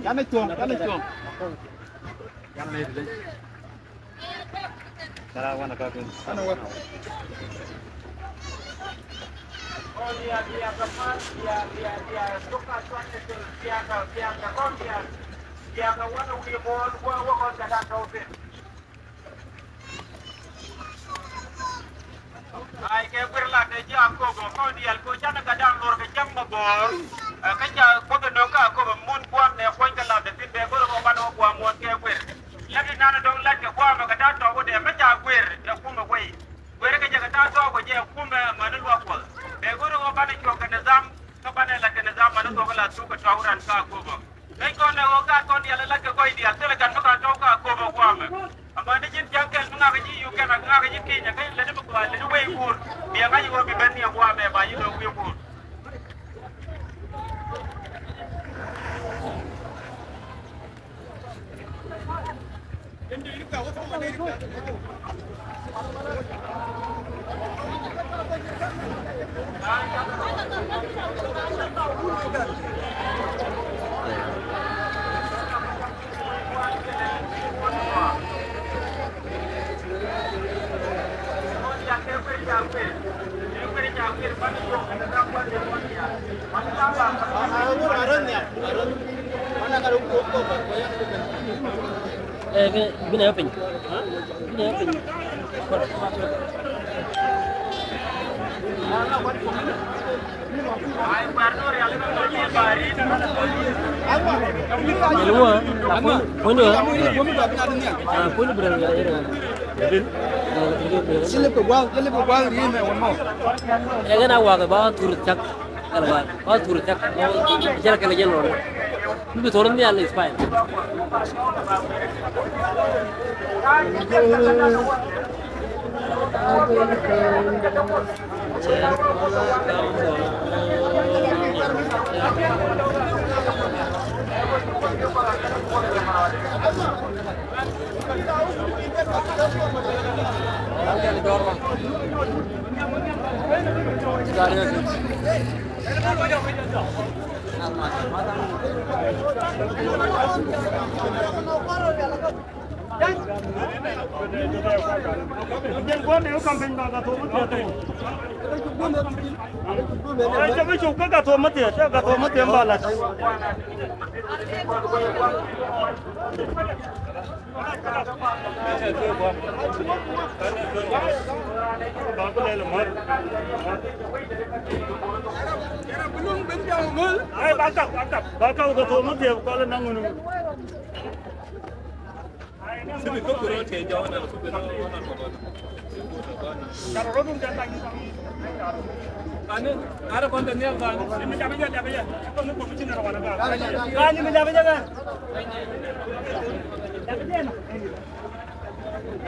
Canɛ cuɔ̱ŋ, canɛ cuɔ̱ŋ. Canɛ nɛy ti dee. Canɛ wanɛ ka̱ kin. Canɛ wä. Ai kɛ guir lat ɛ ji̱ Akobo kɔn diaal kɛ canɛ gat da̱ŋ luɔr kɛ cäŋ mɛ bɔɔr. Ɛ kä ca Kuoth ɛ nöŋ kä Akobo mun gua̱a̱m nɛ kuɔ̱ny kɛ lat ɛ thi̱n bɛ go̱r ɛ kɔ banɛ wä gua̱a̱m muɔ̱ɔ̱n kɛ guir. Lät inanɛ dɔ̱ŋ lat kɛ gua̱a̱m ɛ kɛ ta̱a̱ tɔ̱ɔ̱k wä dee mɛ ca guir ɛ kumɛ wei. Guir ɛ kɛ jɛ kɛ ta̱a̱ tɔ̱ɔ̱k wä jɛ ɛ kumɛ mäni luaak Kuɔth. Bɛ go̱r ɛ kɔ banɛ cuɔ̱k kɛ nidham kä banɛ lat kɛ nidham mäni thuɔ̱k ɛ la thuk kɛ tɔ̱ɔ̱k ran kä Akobo. Ŋäc kɔn ɛ ɣöö gaat kɔn diaal ɛ la̱t kɛ gɔɔy diaal thilɛ gat mi ka tɔ̱w kä Akobo gua̱a̱mɛ. Amäni ji̱n ja̱ŋ kɛl mi ŋa̱kä ji̱ Uganda ŋa̱kä ji̱ Kenya kä lät mi gɔaa lät wei guur. Bia ŋa̱c ɣöö bi ben ni ɛ gua̱a̱mɛ ba ji̱ dɔ̱ŋ wi̱i̱ guur. Ɛ, bi, bi nɛ piny. Bi nɛ piny. Yɛl wä, a puɔ̱ny, puɔ̱ny dɔ. A puɔ̱ny dɔ bi rɛl, rɛl, rɛl. Ci lɛ pɛ gua̱a̱th, ci lɛ pɛ gua̱a̱th ri̱i̱mɛ wä mɔ. Ɛ kɛn a wakɛ ba thur cak. Kal wal ba thur cak. Jɛl kɛl jɛl wal. Mi bi thor ni al is fine. Ai, ba kap, ba kap, ba kap kɛ thok mi thiɛp kɔl in naŋ wun.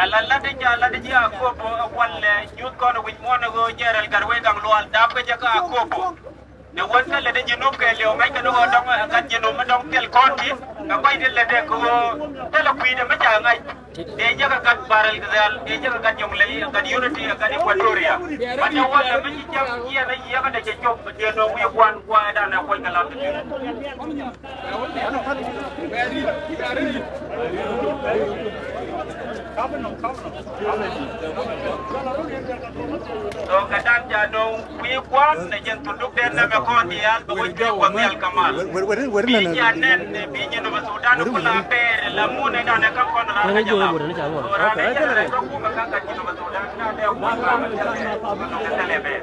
Ala lat in ca lat in ji̱ Akobo ɛ walɛ nyuth kɔn wi̱c muɔ̱n ɛ ɣöö jɛ rɛl gat wec gaŋ lual dap kɛ jɛ kä Akobo. Ni wän thilɛ ti Junub kɛɛliw ŋa̱ckɛ ni ɣöö dɔ̱ŋ ɛ gat Junub mi dɔ̱ŋ thil kɔn ti kɛ kɔc ti lɛ dee kɛ ɣöö thilɛ kui̱dɛ mi ca ŋa̱c. Dee jɛ kɛ gat Bahr el Ghazal, dee jɛ kɛ gat Jonglei, ɛ gat Unity, ɛ gat Equatoria. Bat jɛ walɛ mi ci cäŋ yiɛn a yiëkä dee cɛ cop dee nööŋ wi̱i̱ gua̱n gua̱a̱ ɛ danɛ kuɔc kɛ lam ti. Tɔ̱ kɛ da̱ŋ ca nööŋ wi̱i̱ gua̱a̱th nɛ jɛn thunduk dee nɛmɛ kɔn diaal bɛ wec kɛ kuɔth nhial kɛ mal. Bi ca nɛn bi Junub Thudan ku la bɛɛr la mun ɛ danɛ kä kɔn raan ɛ jɛ lam. Raan ɛ jɛ raan ɛ kä kumɛ kä gat Junub Thudan na dee kuɔth raan ɛ jɛ thunduk dee nɛmɛ bɛɛr.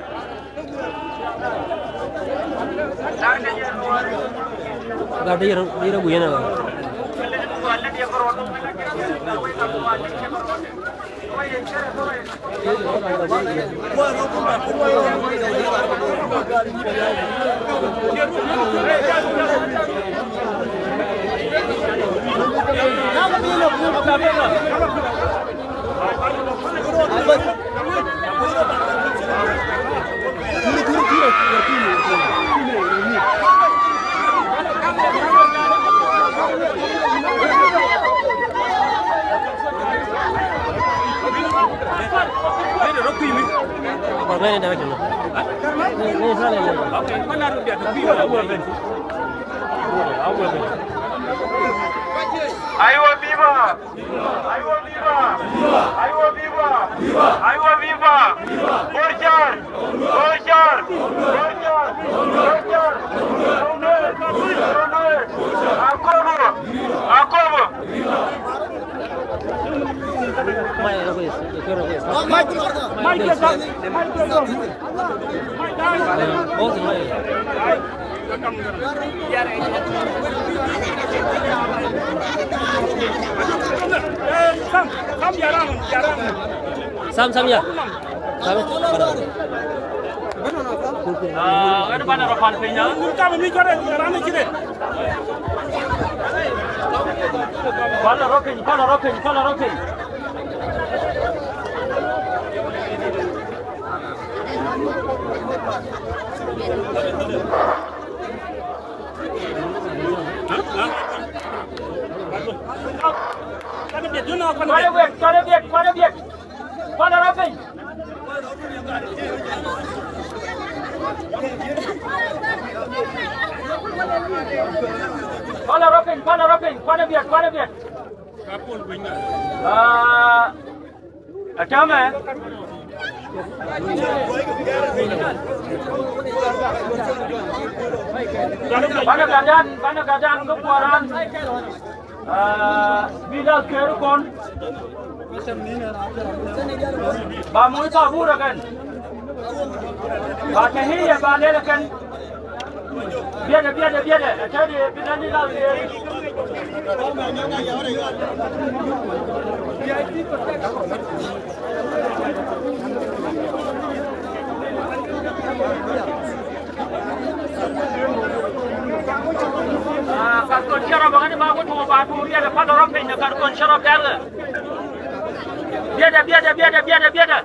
Gat di rɔ, di rɔ gui̱n ɛ. Aywa, viva! Aywa, viva! Aywa, viva! Aywa, viva! Borjar! Borjar! Borjar! Borjar! Akobo! Akobo! Sam, Sam, ya. Sam. Ah, ɣän banɛ rɔ pan piny, ah. Pan rɔ piny, pan rɔ piny, pan rɔ piny. Kuanɛ biɛt, kuanɛ biɛt, kuanɛ biɛt. Kuanɛ rɔ piny. Kuanɛ rɔ piny, kuanɛ rɔ piny, kuanɛ biɛt, kuanɛ biɛt. Ah, Ɛ täämɛ. Banɛ gatdan, banɛ gatdan kä kua̱ran. Aa, bi lath keri kɔn. Ba muc thabuur ɛ kɛn. Ba te hi̱i̱ ɛ ba lel ɛ kɛn. Biɛtdɛ, biɛtdɛ, biɛtdɛ. Ɛ tɛ̈di bi nɛn ni lal kɛɛri. Aa, kar kɔn cɛ rɔ bä ɣän ba wä tuɔɔk ba tuɔɔk riɛl ɛ pal rɔ piny ɛ kar kɔn cɛ rɔ kɛl. Biɛtdɛ, biɛtdɛ, biɛtdɛ, biɛtdɛ, biɛtdɛ.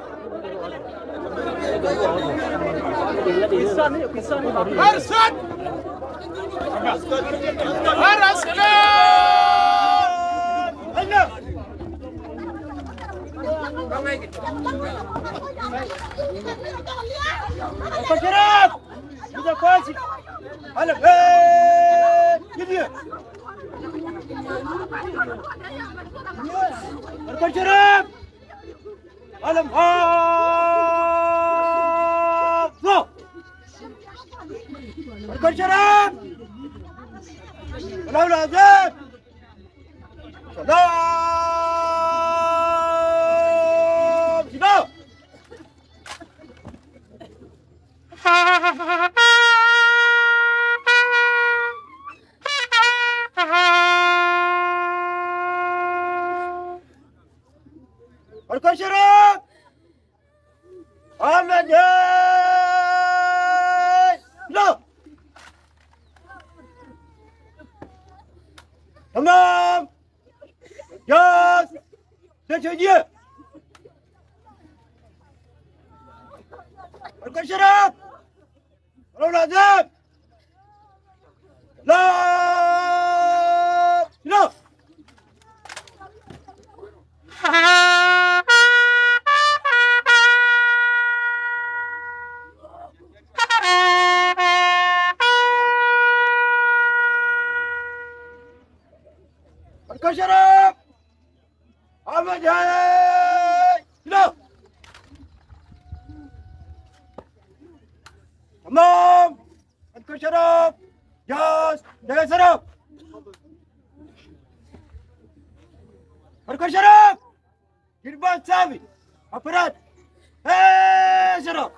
Alam haa! Bro! Barkar sharaf! Alam lazim! Salam! Sibau! Barkar sharaf! Ahmed, hey! Lo! Tamam! Yes! Dee cɛ jiɛ! Barkar sharaf! Lo lazim! Lo! Lo! Barkar sharaf! Ahmed, hey! Kilo! Tamam! Barkar sharaf! Yes! Jaga sharaf! Barkar sharaf! Dirban sabi! Aparat! Hey, sharaf!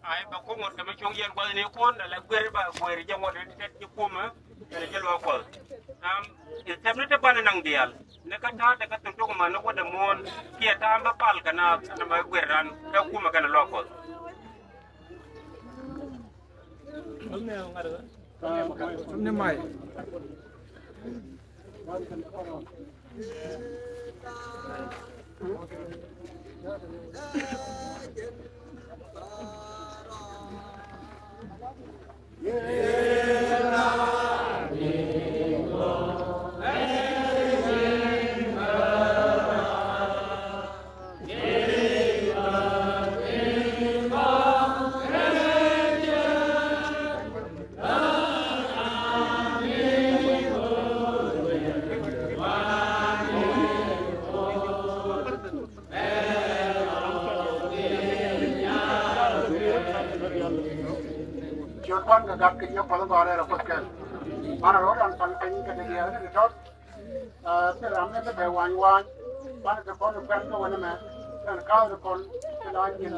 Ai, bɛ kum ŋuɔ̱t kɛ mi cuŋ yɛn gua̱thni kun, ala guer ba guer jɛ ŋuɔ̱t in tɛt ji̱ kumɛ, kɛnɛ ji̱ luaak Kuɔth. Am, in thɛmni te banɛ naŋ diaal, ni kä ta̱a̱ te kä thun tuk ma ni wädɛ muɔ̱ɔ̱n, kiɛ ta̱a̱ bä pal kɛ naath, ɛn ɛmɛ guer ran, kä kumɛ kɛnɛ luaak Kuɔth. Ni may. Ciöt Kuan kɛ Gat kɛ Jiök Kuɔth in Gɔaa Rɛl Rɔ Kuoth kɛl. Banɛ rɔ̱ dan pal piny kɛ dee diɛɛr ni kɛ tɔt. Ɛ, thil ram ni kɛ bɛ wany wany. Banɛ kɛ kɔn kuɛn kɛ wänɛ mɛ. Kɛn ka̱a̱th kɔn kɛ la nyin.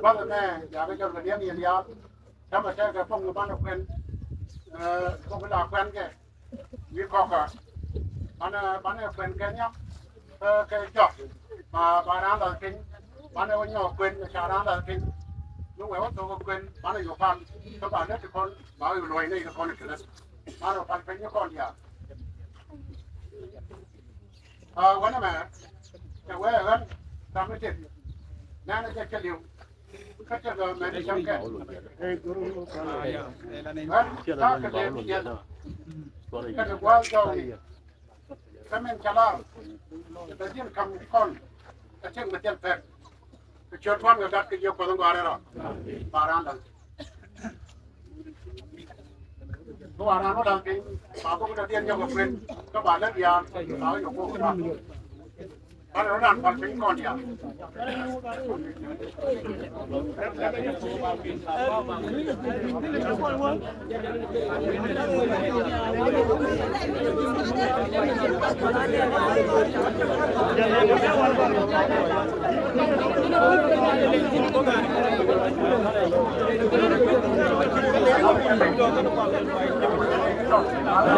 Banɛ mɛ, ya kɛ jɔl kɛ diɛn yɛn yaal. Tämɛ tɛkɛ pok ni banɛ kuɛn. Ɛ, pok la kuɛn kɛ. Wi̱i̱ kɔkä. Banɛ, banɛ kuɛn kɛ nhiam. Ɛ, kɛ jɔk. Ba, ba raan lath piny. Banɛ wä nyɔk kuɛn, ca raan lath piny. Ni wee wä thok kuɛn, banɛ yɔ pal. Kä ba lät kɔn, ba yɔ luɔ̱c ni kɔn kɛ lät. Banɛ pal piny ni kɔn diaal. A, wänɛ mɛ, cɛ wee ɣän, ram mi tëk. Nɛnɛ jɛ cɛ li̱w. Kä cɛ lɔ mɛn cäŋ kɛn. Ɣän, ta̱a̱ kɛ lëë mi yɛn. Kɛnɛ gua̱a̱th jɔɔk ni. Kä min ca lar. Bɛ dhi̱n ka̱m kɔn. Kä cieŋ bɛ thil pɛk. Kɛ Ciöt Kuan kɛ Gat kɛ Jiök Kuɔth in Gɔaa Rɛl Rɔ. Ba raan da̱ŋ. Kä wa raan wä da̱ŋ piny, ba bok dɔ̱diɛn nyɔk kɛ kuën, kä ba lät diaal, ba wä nyɔk bok kɛ kuan. Banɛ rɔ dan pal piny kɔn diaal.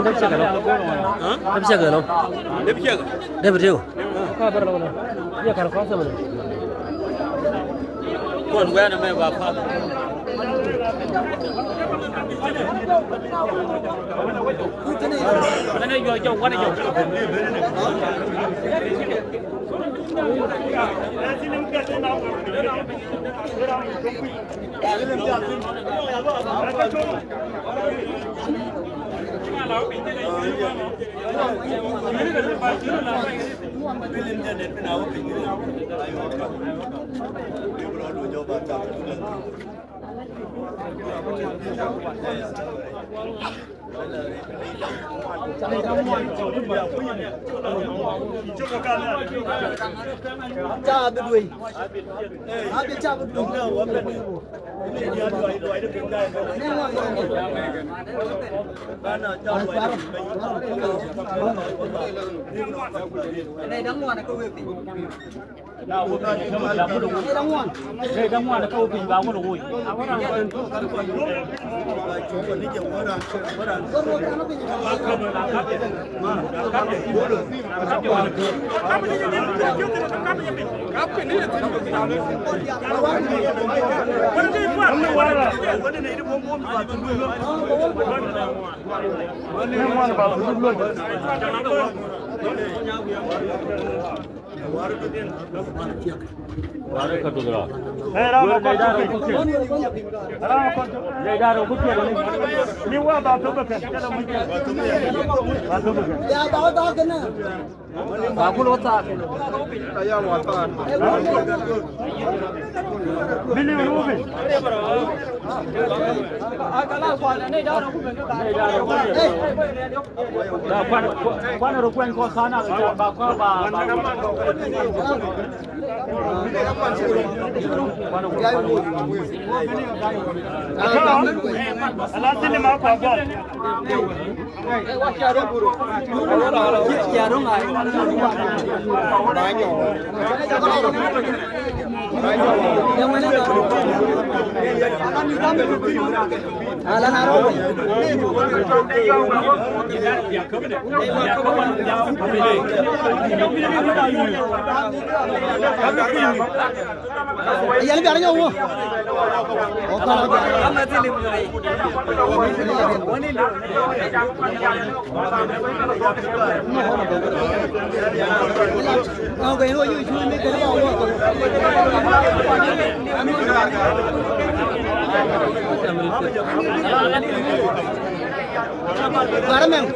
Dep cɛ kɛ lɔ. Dep cɛ kɛ lɔ. Dep cɛ kɛ. Dep cɛ kɛ. Kɔn wɛn mɛ ba pa. Mɛnɛ yɔ jɔ wanɛ jɔ. Ca bi duei. A bi ca bi duei. Ba kul wä thaak. Aya wa thaak. Bili rubi. Ba kuan, kuan rɔ kuɛn kɔ sana ba kɔ ba, ba. Ala sini ma kɔ gɔl. Yɛn biarɛ nyɔk wä. Bara mɛm.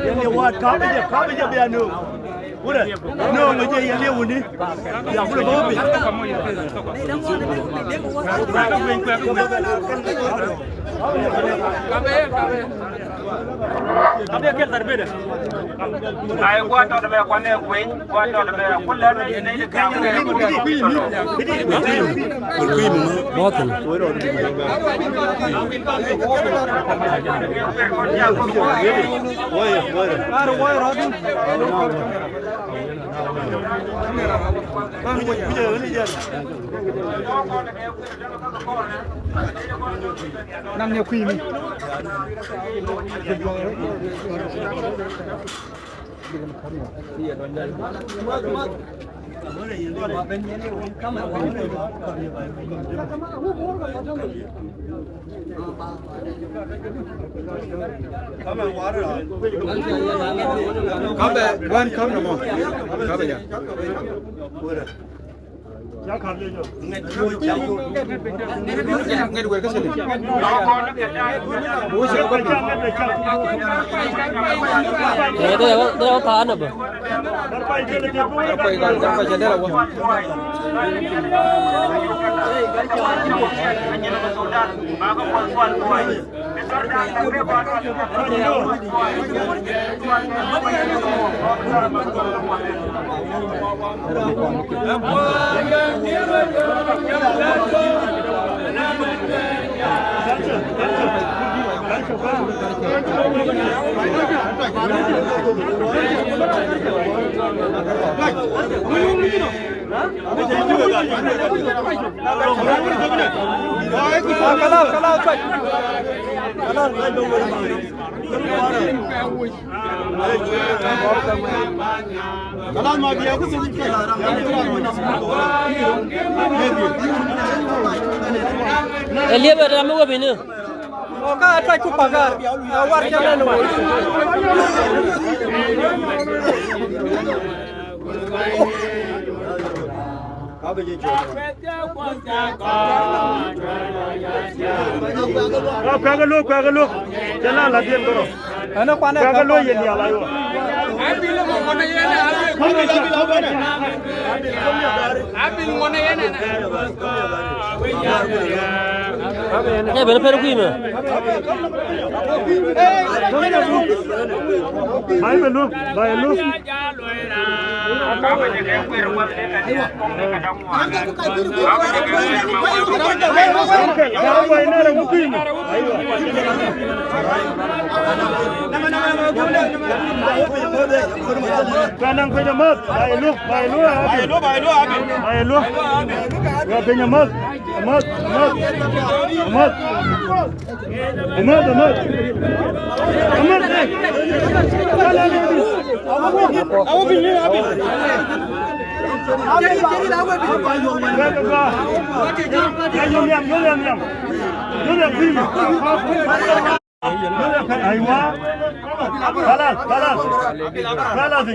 Yɛn yɛ waat ka̱pɛ jɛ, ka̱pɛ jɛ bia nööŋ. Wurɛ nööŋ ɛ jɛ yɛn yɛ wuni. Ya kulɛ bä wä piny. Ay, gua̱a̱r tɔt bɛ kuanɛ kueny, gua̱a̱r tɔt bɛ kulɛ ni ni ni. Bɔthin. Nam ni kui̱ mi. Ka̱pɛ, wan ka̱p nɔmɔ. Ka̱pɛ ya. Ɛ, dee wä, dee wä pa̱a̱n nɔ bä. Ɛ liɛp ɛ ram mi wä bini. Ɔ, ka a tac ku pagar a war cɛ lɛn wä. Kuɛ̈kɛ lo̱k, kuɛ̈kɛ lo̱k. Cɛ la la̱t yɛn kärɔ̱. Ɛn kuanɛ kuɛ̈kɛ lo̱k yɛn diaal aywa. Ɛ ben pɛn kui̱ mɛ. Bay bɛ lo̱k, bay lo̱k. Ba naŋ piny amäth, ba yɛ luäk, ba yɛ luäk, ba yɛ luäk. Ba piny amäth, amäth, amäth, amäth. Amäth, amäth. Amäth, eh. Aywa. Kalas, kalas. Kalas.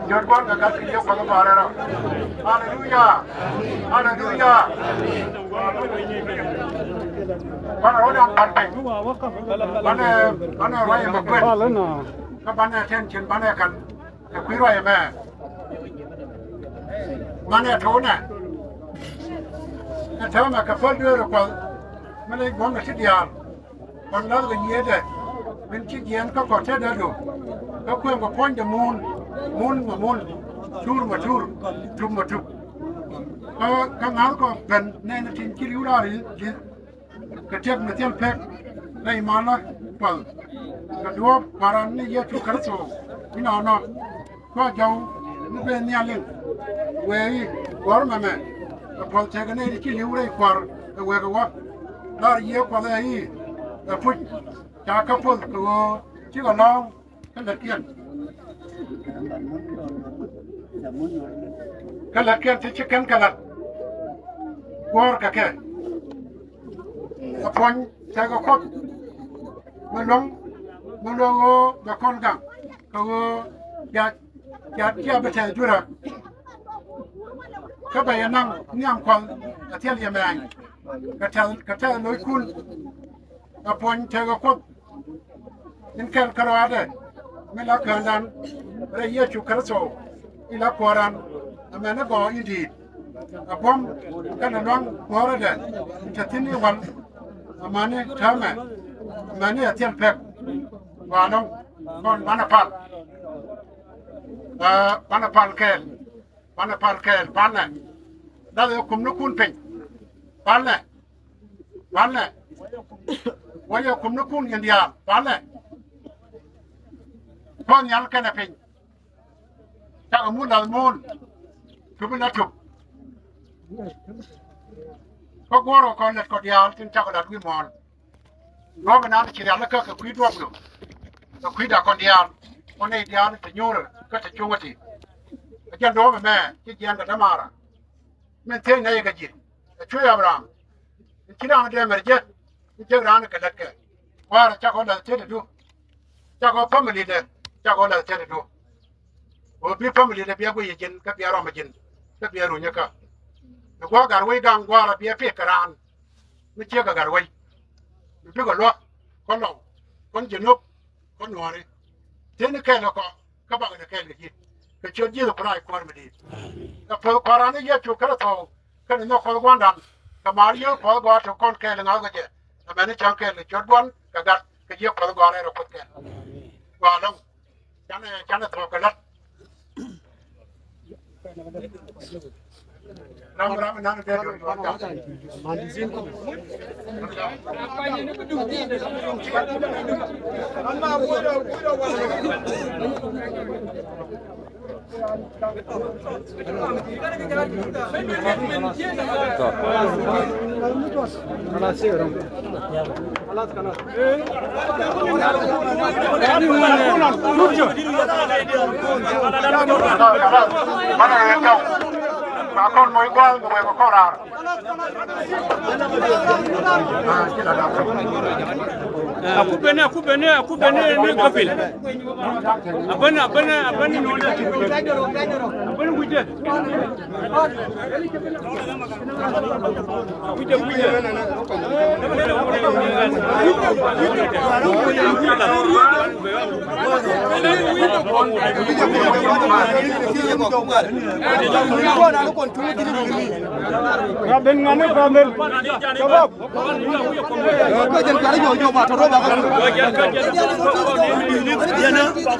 Nyuɔt Kuɔth kɛ gat kɛ Yiëë Kuɔth ɛ bɔɔrɛ rɔ. Aleluya. Aleluya. Banɛ rɔ dan pan piny. Banɛ, banɛ ruac ɛmɛ kuet. Kä banɛ tɛn cin banɛ kan. Kɛ kui̱ ruac ɛmɛ. Banɛ to̱o̱nɛ. Ɛ täämɛ kɛ päl dueerä Kuɔth. Mi lec buɔ̱mdɛ ti diaal. Kɔn la̱thkɛ nyiëëdɛ min ci jiɛɛn kä kɔn tetdädu. Kä kuëŋ kɛ puɔ̱nydɛ muun, muun mɛ muun, tur mɛ tur, tup mɛ tup. Kä, kä ŋa̱thkɔ ben nɛɛni tin ci ri̱w raar i̱ li̱th. Kɛ tiɛt mi thil pek rɛy malä Kuɔth. Kɛ duɔ̱ɔ̱p Kua̱ran ni Yecu Kritho inɔnɔ. Kua jɔw mi ben nhial liŋ wëë i̱ guɔ̱r mɛmɛ. Ɛ puɔ̱th tekɛ nɛy ti ci li̱w rɛy kua̱r ɛ wëë kɛ wä. Lar Yiëë Kuɔth ɛ i̱ ɛ puc ca kä poth kɛ ɣöö cikɛ lɔ̱ɔ̱ŋ kä lätkiɛn. Kä lätkiɛn ti ci kɛn kɛ la̱t guɔ̱ɔ̱r kɛ kɛ. Ɛ puɔ̱ny tekɛ Kuoth mi luäŋ mi luäŋ ɣöö bɛ kɔn gaŋ kɛ ɣöö ca Cia, cia bi tɛth dui̱rä. Kä bɛ yɛ naŋ nhiam Kuɔth ɛ thil yɛ mɛɛny. Kɛ tɛth, kɛ tɛth lo̱ckun. Ɛ puɔ̱ny tekɛ Kuoth in kɛl kärɔaadɛ mi la Käändan rɛy Yecu Kritho in la Kuääran. Amäni gɔɔk in di̱i̱t. Ɛ buɔ̱m kɛnɛ lua̱ŋ guɔ̱ɔ̱rädɛ in te thi̱n i̱ wal. Amäni täämɛ, amäni ɛ thil pek. Gɔaa ɛlɔ̱ŋ kɔn banɛ pal. Aa, banɛ pal kɛɛl, banɛ pal kɛɛl, palnɛ. Lathɛ kumnikun piny. Palnɛ, palnɛ. Wä yɛ kumnikun in diaal, palnɛ. Kɔn nhial kɛnɛ piny. Cakɛ mun lath mun. Tup in la tup. Kä guɔ̱ɔ̱rkɔ kɔn lät kɔ diaal tin cakɔ lat wi̱i̱ muɔ̱ɔ̱n. Duɔ̱ɔ̱p ɛnan ci rialikä kɛ kui̱ duɔ̱ɔ̱pdu. Kɛ kui̱da kɔn diaal. Kɔn nɛy diaal te nyuurä kä te cuŋä ti. Ɛ jɛn duɔ̱ɔ̱p ɛmɛ ci jiɛɛn kɛ dämaara. Min thiec nɛy kɛ ji̱ ɛ cuëë Abraham. Ci raan dee mɛr jek. Ci jek raan kɛ lätkɛ. Kua̱r cakɔ lath tetdu. Cakɔ family dɛ cakɔ lath tetdu. Ɣöö bi family dɛ bia guiy ji̱n kä bia rɔm ji̱n kä bia runyä kä. Ni gua̱a̱k gat wec da̱ŋ gua̱a̱r a bia pek kɛ raan. Mi ciek kɛ gat wec. Mi bikɛ luäk kä lɔw kä ji̱ nop kä nuɔ̱ɔ̱ri. Tëë ni kɛɛl kɛ kɔ kä bakɛ ni kɛɛl kɛ ji̱. Kɛ ciöt Ji̱thɛ Kritho Kuäär mi di̱i̱t. Kɛ puɔ̱th Kua̱ran ni Yecu Kritho kɛnɛ nhök Kuɔth Gua̱a̱ra. Kɛ mal Yiëë Kuɔth Gɔaa te kɔn kɛɛl ŋa̱thkɔ jɛ. Ɛmɛni cäŋ kɛɛl kɛ ciöt Gua̱n kɛ Gat kɛ Yiëë Kuɔth Gɔaa rɛy rɔ Kuoth kɛɛl. Gɔaa ɛlɔ̱ŋ. Canɛ, canɛ thuɔ̱k kɛ la̱t. A ku bene, a ku bene, a ku bene ni gafil. A bene, a bene, a bene ni wanda. A bene wuje. Wuje, wuje. Rabin ngani kamil. Shabab. Yɛn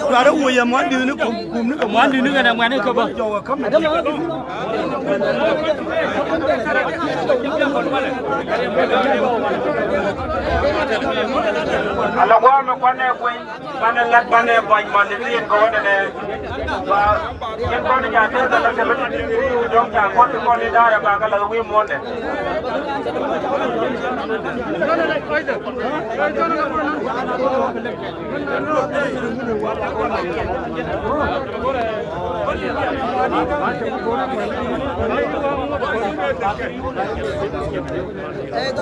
cuarɛ wuɔ yɛ muandini kum, kum ni kɛ muandini kɛnɛ muani kɛ bä. Ala guam mi kuanɛ kueny. Banɛ lat banɛ buɔc mɔn ni thiin kɛ wä nɛnɛ. Ba yɛn kɔn ni ca tɛth ala kɛ bä ti ti ti dɔŋ ca kɔn ti kɔn ni da̱a̱ ya ba kɛ la wi̱i̱ muɔ̱ndɛ. Hey,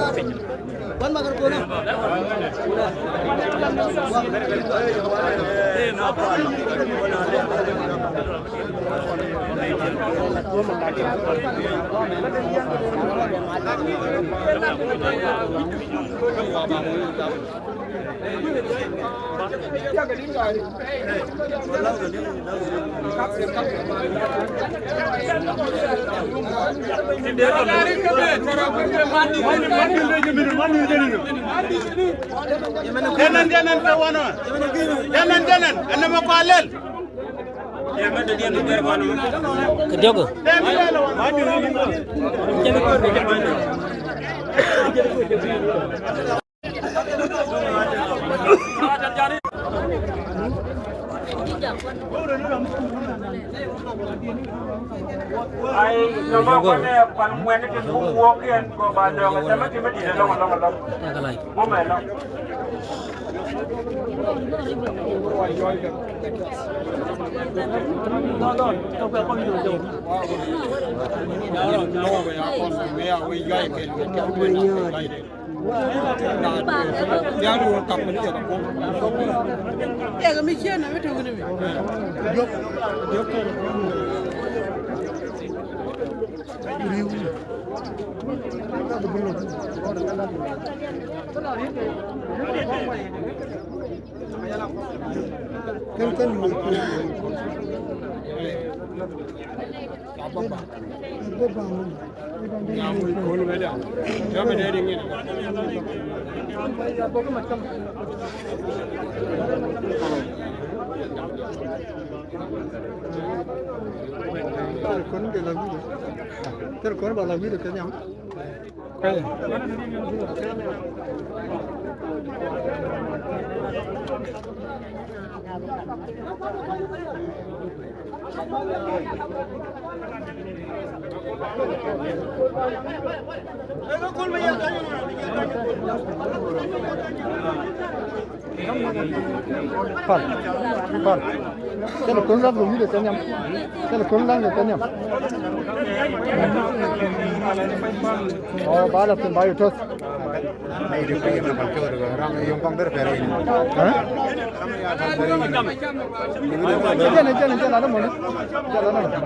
Jɛnɛn, jɛnɛn, kɛ wanɔ. Jɛnɛn, jɛnɛn, ɛn nɛmɛ kɔalɛl. Kɛ diɔkɔ. Ai, nɔmɔ kɔnɛ pal ŋuɛn ti tu wuɔk yɛn kɔ ba dɔŋ, tɛmɛ ti mi di̱t ɛlɔŋ, ɛlɔŋ, ɛlɔŋ. Mumɛ ɛlɔŋ. Kɛn kɔn ba la wi̱i̱dɛ kɛ nhiam. Pal. Pal. Thilɛ kɔn la̱ŋ kɛ wi̱i̱dɛ kɛ nhiam. Thilɛ kɔn la̱ŋ kɛ nhiam. Ɔ, ba la thi̱n ba yɛ to̱th. Ɛ? Jɛn, jɛn, jɛn, ala mɔni. Jɛn, ala mɔni.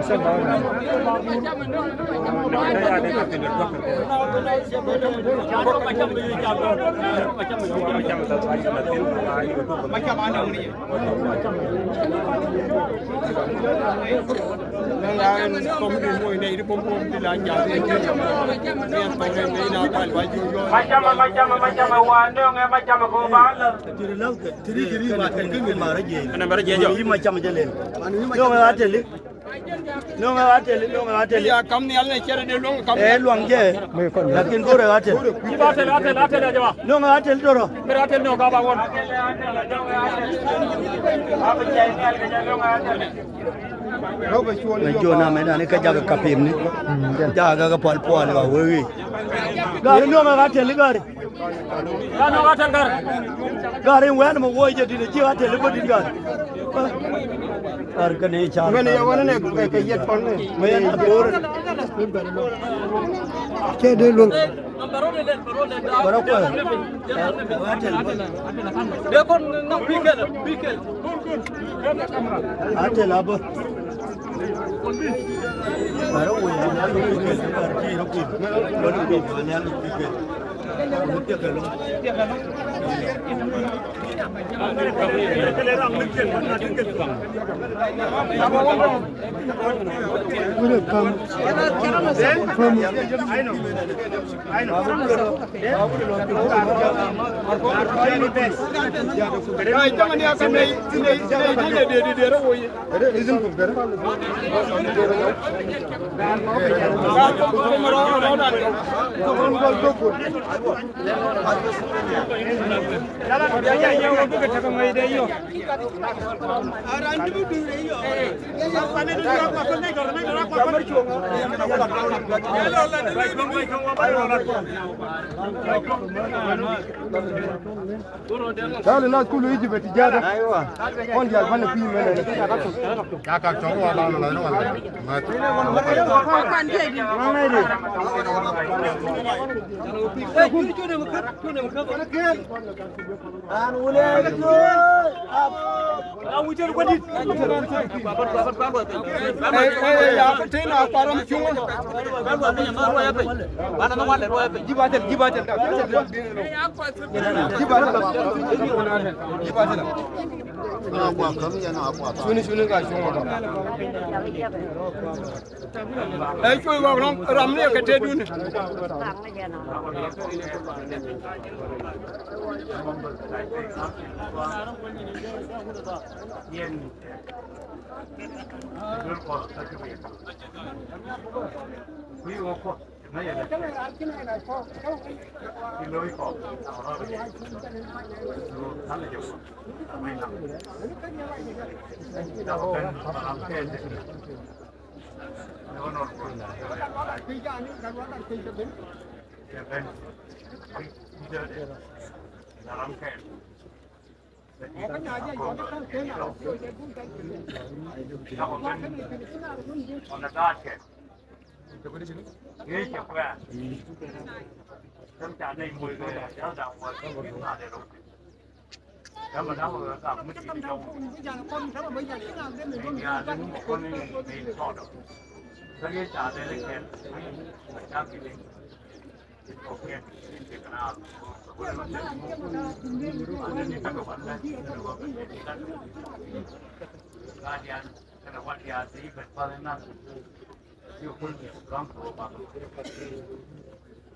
Macamɛ, macamɛ, macamɛ, wa nöŋɛ, macamɛ kɛ ba lä. Tiri la̱th kɛ, tiri, tiri, ma kɛ, kɛ, kɛ, ma rɛ jiɛc. Ɛnɛ bɛ rɛ jiɛc jɔ. Yi macamɛ jɛ lɛl. Yɔ, a tɛli. No̱ŋɛ Atel, no̱ŋɛ Atel. Ya kam ni alɛ cɛrɛ de luɔŋ kam. Ɛ luɔŋ jɛ. Lakin go̱rɛ Atel. Ji̱ ba Atel, Atel, Atel ya jama. No̱ŋɛ Atel doro. Mɛ Atel no̱ŋ ka ba ŋuɔn. Mɛ jiɔn amɛ dani kä jakɛ kapim ni. Jakɛ kä pual pual ba wee. Gari no̱ŋɛ Atel gari. Gari no̱ŋɛ Atel gari. Gari in wɛn mɛ wuɔc jɛ dit ji̱ Atel bä dit gari. Ar kɛn i̱ car. Mɛn yɛ wänä nɛ kɛ yɛt kɔn nɛ. Mɛ yɛn a bo̱o̱r. Cɛ dee luŋ. Bärä kuɛ. Dee kɔn ŋa̱ kui̱ kɛl, kui̱ kɛl. Atel a bä. Bärä wee na luŋ kui̱ kɛl. Bärä kui̱ kɛl. Bärä kui̱ kɛl. Tali na kulu iji beti jada. Aywa. Kɔn dial bani kuyi mene. Ya ka tɔŋ wa ba la la. An wule. Ɛ cuɔy wak rɔm ram ni kɛ tëëdun.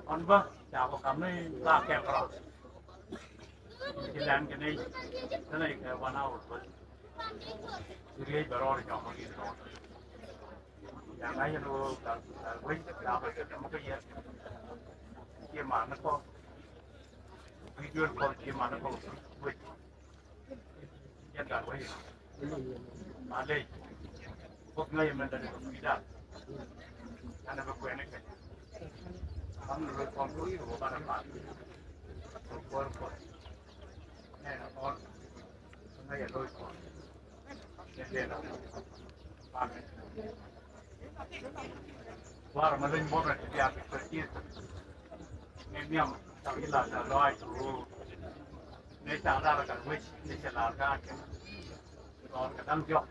Ɔn bä ca kɔ kam ni la kɛk rɔ. Ci lɛn kɛ ni tɛnɛ kɛ wan a wä bä. Ci riec bɛ rɔɔd nyɔk kɔ ni rɔɔd. Ca ŋa̱c ni wä gal gal wec ca kɔ kɛ däm kä yɛ. Ci man ni kɔ. Wi̱i̱ duel kɔ ci man ni kɔ wec. Yɛn gat wec. Malec. Bok ŋäc mɛn dani kɛ kui̱dan. Yanɛ bɛ kuɛn ikɛ. Kam ni bɛ kɔn kɛ kui̱ bɛ banɛ mal. Bɛ kuɔr kuɔr. Nɛ nɛ kɔn. Ŋäc yɛ loc kɔn. Yɛn dee na. Amen. Warɛ ma leny buɔ̱mɛ ti diaal kɛ Kritho Yecu. Ni nhiam tɔ̱ i̱ la tɔ̱ lɔaac kɛ ɣöö ni ca lar kɛ wec ni cɛ lar kɛ akɛ lɔr kɛ da̱ŋ diɔ̱k.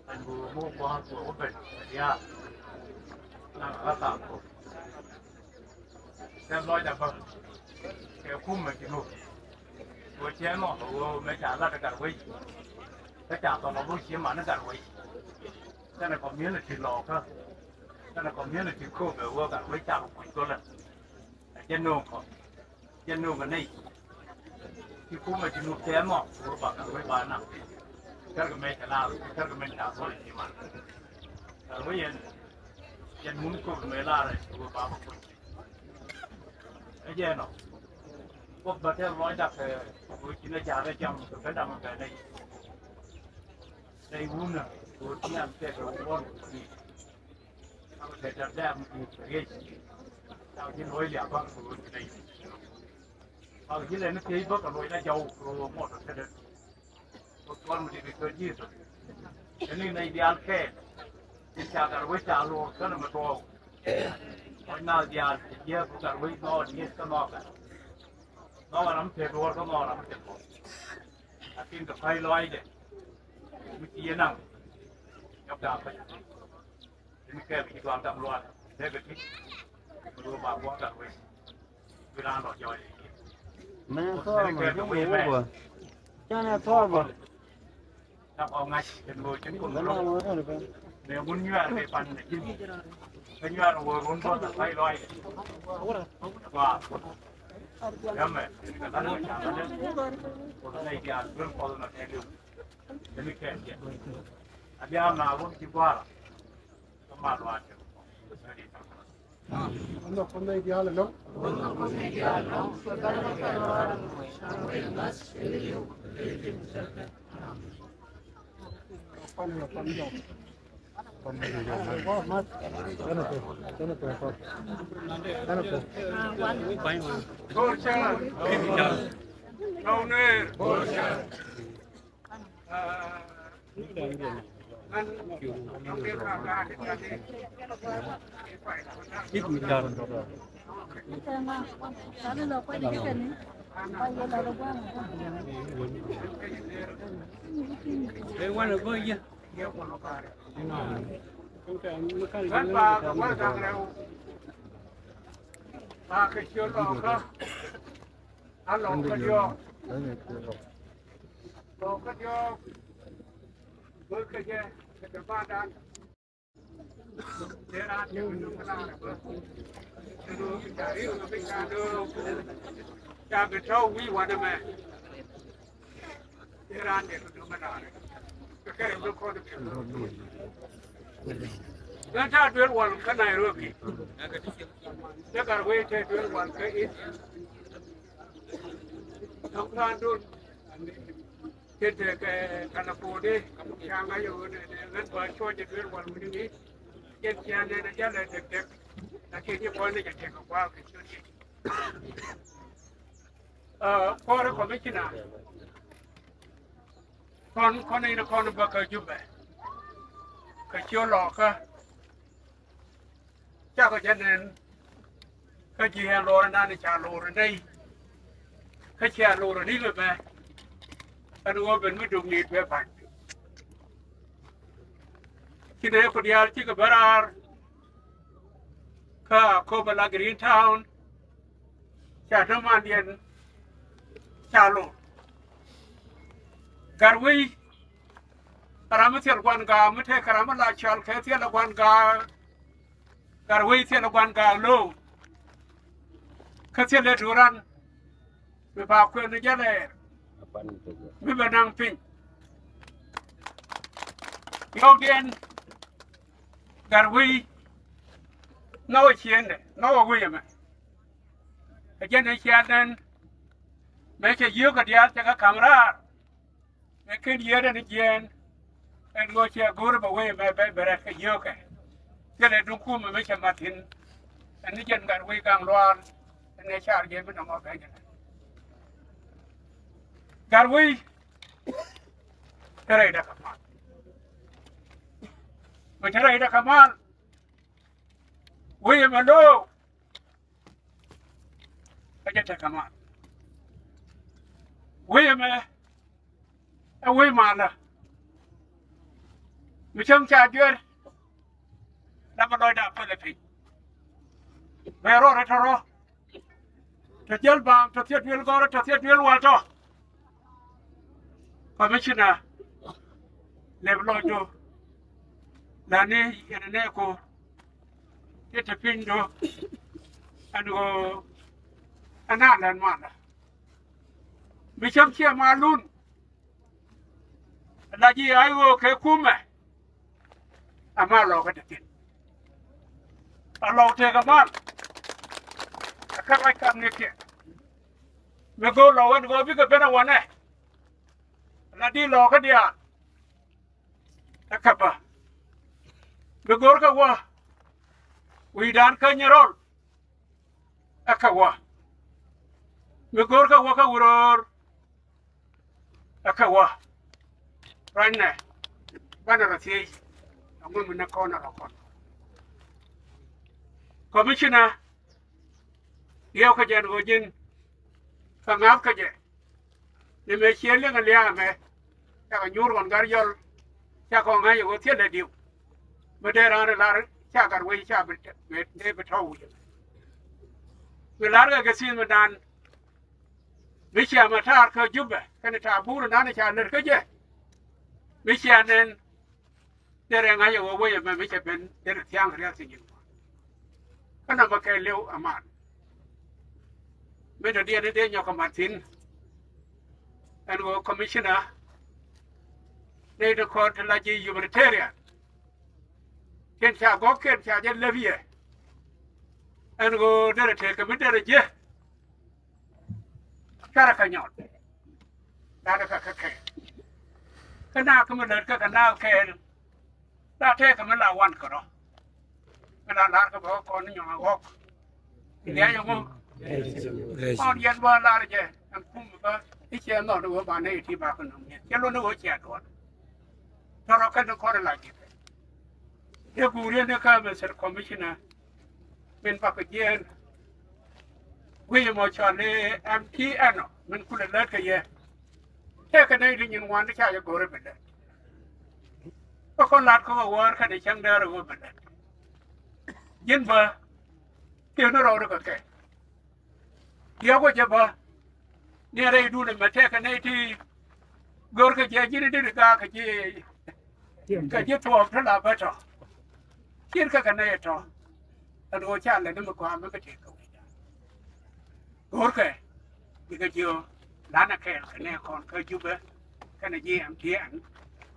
Ɛn ɣöö mi wä gua̱a̱th wä wä ben kɛ diaal. Naŋ kä thaak kɔ. Tɛth lɔcdä bä kɛ kumɛ Jinub. Wä cɛ nɔ wä mëë ca lat gat wec. Kä ca thɔŋ wä cie man gat wec. Kɛnɛ community lɔɔkä. Kɛnɛ community kööbɛ wä gat wec ca kɛ kuc golä. Ɛ jɛ nööŋ kɔ. Jɛ nööŋ kɛ nɛy. Ci kumɛ Jinub tɛth nɔ wä ba gat wec ba naŋ. Kärkɛ mëë ca lat kärkɛ mëë ca thɔl cie man. Car wec yɛn, yɛn mun kok mëë lar ɛ wä baba kuc. Ɛ jɛ nɔ. Kok ba tɛl lɔcda kɛ wä ci nɛ car ɛ cam kɛ kɛ dam kɛ nɛy. Nɛy wun ɛ wä tian kɛ kɛ wä ni. Kɛ tɛr dɛm kɛ riec. Ca ji̱ luɔc liak bak kɛ wä ci nɛy. Bak ji̱ lɛ ni thiec bä kɛ luɔcda jɔw kɛ wä mɔt kɛ dee. Kɛ kuan mi ti kɛ kɛ Jesus. Kɛ ni nɛy diaal kɛɛl. Ti ca gat wec ca luɔr känɛ mi tuɔɔk. Kɔc naath diaal ti jiääk ku gat wec nɔɔk ni kä nɔɔk gat. Nɔɔk gat ram tëë luɔr kä nɔɔk ram tëë luɔr. Lakin kɛ pay lɔcdɛ. Mi ci yɛ naŋ. Nyɔk daam pay. Ini kɛɛl kɛ ci dual gam lual. Tëë kɛ ti. Mi duɔl ba buɔ̱n gat wec. Mɛ thɔɔr mɔ, cɛ wee wee bɔ. Cɛ nɛ thɔɔr bɔ. Bɛ na wee thɔɔr bɔ. Mɛ mun nyuar kɛ pan nɛ ji̱n. Kɛ nyuar wee run bɔ na pay lɔy. Wa. Yamɛ. Kɛ lan wee ca lan. Kɛ nɛ diaal duel pɔl na kɛ liw. Ini kɛɛl kɛ. A diaal na wun ci guara. Ɣän ba kɛ wal da̱ŋ rɛw. Ba kɛ ciöl lɔɔkä. A lɔɔkä diɔ̱ɔ̱k. Lɔɔkä diɔ̱ɔ̱k. Go̱rkä jɛ kɛ kɛ bandan. Tëë raan tëë kɛ nööŋ kɛ laarɛ bä. Kɛ nööŋ kɛ ca ri̱w kɛ bi ca nööŋ. Ca bi tɔ̱w wi̱i̱ wanɛ mɛ. Iran dee kɛ duŋ ɛ da̱a̱rɛ kɛ kɛ rɛ mi kɔn kɛ. Ɣän ta̱a̱ duel wal kä Nairobi. Cä gat wee tëë duel wal kä India. Dɔ̱ŋ ta̱a̱ duel. Cɛ tëë kɛ California. Ca ŋa̱c ɛ ɣöö nɛ nɛ ɣän bä cuɔc ɛ duel wal wi̱ni ŋi̱i̱c. Cɛn cia nɛn ɛ jalɛ dɛk dɛk. Lakin ci kɔn ni jɛ tëë kɛ gua̱a̱k kɛ ciöt yic. Ɛ, kɔrɛ commissioner. Kɔn, kɔn in kɔn bä kä Jubɛ. Kä ci lɔkä. Cakɔ jɛ nɛn. Kä ji̱ ɛn lɔr ɛnan ca lɔr ɛnɛy. Kä cia lɔr ɛni bɛ bɛ. Ɛn ɣöö ben mi duk nit bɛ ba̱ny. Ci nɛ ku diaal cikɛ bä raar. Kä Akobo la Green Town. Ca dämandiɛn ca lo̱r. Gat wec ram mi thil gua̱n gaak mi tëëkɛ ram mi la cɔal kɛ thilɛ gua̱n gaak. Gat wec thilɛ gua̱n gaak lo̱o̱. Kä thilɛ duran mi ba kuɛn ni jɛ lɛɛr mi bɛ naŋ piny. Yɔwdiɛn gat wec ŋäwä ciëndɛ ŋäwä wec ɛmɛ. Ɛ jɛn ɛ cia nɛn mëë cɛ yio̱o̱kä diaal cɛ kɛ ka̱m raar. Mëë ken yiëëdɛ ni jiɛɛn ɛn ɣöö cɛ go̱o̱r bɛ wee mɛ bɛ bɛ rɛt kɛ yio̱o̱kɛ. Thilɛ duŋ kumɛ mëë cɛ mat thi̱n. Ɛn ni jɛn gat wec gaŋ luaal ɛn ɛ car jɛ mi nɔmɔ bɛ jɛ. Gat wec te rɛydɛ kɛ mal. Mëë te rɛydɛ kɛ mal. Wec ɛmɛ lo̱o̱. Kä jɛ tekɛ mal. Wec ɛmɛ ɛ wec malä. Mi cäŋ ca duer. Dapɛ lɔcda päl ɛ piny. Bɛ rɔ rɛ tɔrɔ. Tɔ jiɛl baaŋ tɔ thiet duel gɔrä tɔ thiet duel wal tɔ. Commissioner lɛp lɔcdu. Lani yɛn nɛ ko. Ti te piny do. Ɛn ɣöö ɛn a lɛn malä. Mi cäŋ ciɛ malun. La ji̱ ay ɣöö kɛ kumɛ. Ama lɔɔkä te thi̱n. A lɔɔk tëëk amal. A kä ruac kam ni kiɛ. Mi go̱o̱r lɔɔk ɛn ɣöö bikɛ ben a wanɛ. La di lɔɔkä diaal. Ɛ kä bä. Mi go̱o̱r kɛ wä. Wi̱i̱dan kä nyɛ rɔl. Ɛ kä wä. Mi go̱o̱r kɛ wä kä wuröör. Ɛ kä wä. Ruacnɛ. Banɛ rɔ thiec. Aŋun mi nɛ kɔn a rɔ kɔn. Commissioner. Diɛw kä jɛn ɣöö ji̱n. Kä ŋa̱th kä jɛ. Ni mëë ciɛ liŋ a lia̱a̱ ɛmɛ. Cakɔ nyuur ɣɔn gar yɔl. Cakɔ ŋa̱c ɛ ɣöö thilɛ diw. Mi dee raan ɛ lar ca gat wec ca bi dee bi tɔ̱w wi̱c. Mi lar kɛ kɛ thi̱n mi dan. Mi cia ma taar kä Jubɛ kɛnɛ taar buur nan ca lät kä jɛ. Mi cia nɛn. Derɛ ŋa̱c ɛ ɣöö wec ɛmɛ mi cɛ ben derɛ thia̱a̱ŋ riath ti nyin. Kä nɔmɔ kɛɛliw aman. Mi dɔ̱diɛn ni dee nyɔk kɛ mat thi̱n. Ɛn ɣöö commissioner. Nɛy ti kɔn ti la ji̱ humanitarian. Kiɛn ca gɔ̱k kiɛn ca jɛ lep yɛ. Ɛn ɣöö derɛ tëëk kɛ mi derɛ jiɛ. Carɛ kɛ nyɔt. Carɛ kɛ kɛ kɛ. Kä na kä mi lät kä kɛ na kɛɛl. La tɛk kɛ mi la wan kɛ rɔ. Mi la lar kɛ bä kɔn nyɔŋ a ɣɔk. Liac a ŋu. Kɔn yɛn bä lar jɛ. Ɛn kum bä i̱ cɛ nhɔn wä ba nɛ iti ba kɛ nɔŋ yɛn cɛ lon wä cɛ duɔn. Tɔrɔ kɛn kɔn la jɛ. Yɛ guur yɛn ni kä Mister Commissioner. Min bakɛ jiɛɛn. Wi̱i̱ mɔ cɔl i̱ M T N ɔ min kulɛ lät kɛ yɛ. Tëëkɛ nɛy ti nyin ŋuan ti ca jɛ go̱rɛ bi lät. Kä kɔn lat kä kɛ wäär kɛnɛ cäŋ däär ɛ ɣöö bi lät. Ji̱n bä. Tiek ni rɔɔdɛ kɛ kɛ. Diɛk wä jɛ bä. Ni rɛydun ɛmɛ tɛkɛ nɛy ti görkɛ jɛ ji̱n i̱ deri gaak kɛ ji̱. Kɛ ji̱ thuɔɔk ti la bä tɔ. Cir kɛ kɛ nɛy tɔ. Ɛn ɣöö ca lɛ ni mi gɔaa mi mi tëëk kɛ wi̱cda. Görkɛ. Bikɛ jiö lanɛ kɛɛl kɛ nɛy kɔn kä Jubɛ. Kɛnɛ ji̱ M T N.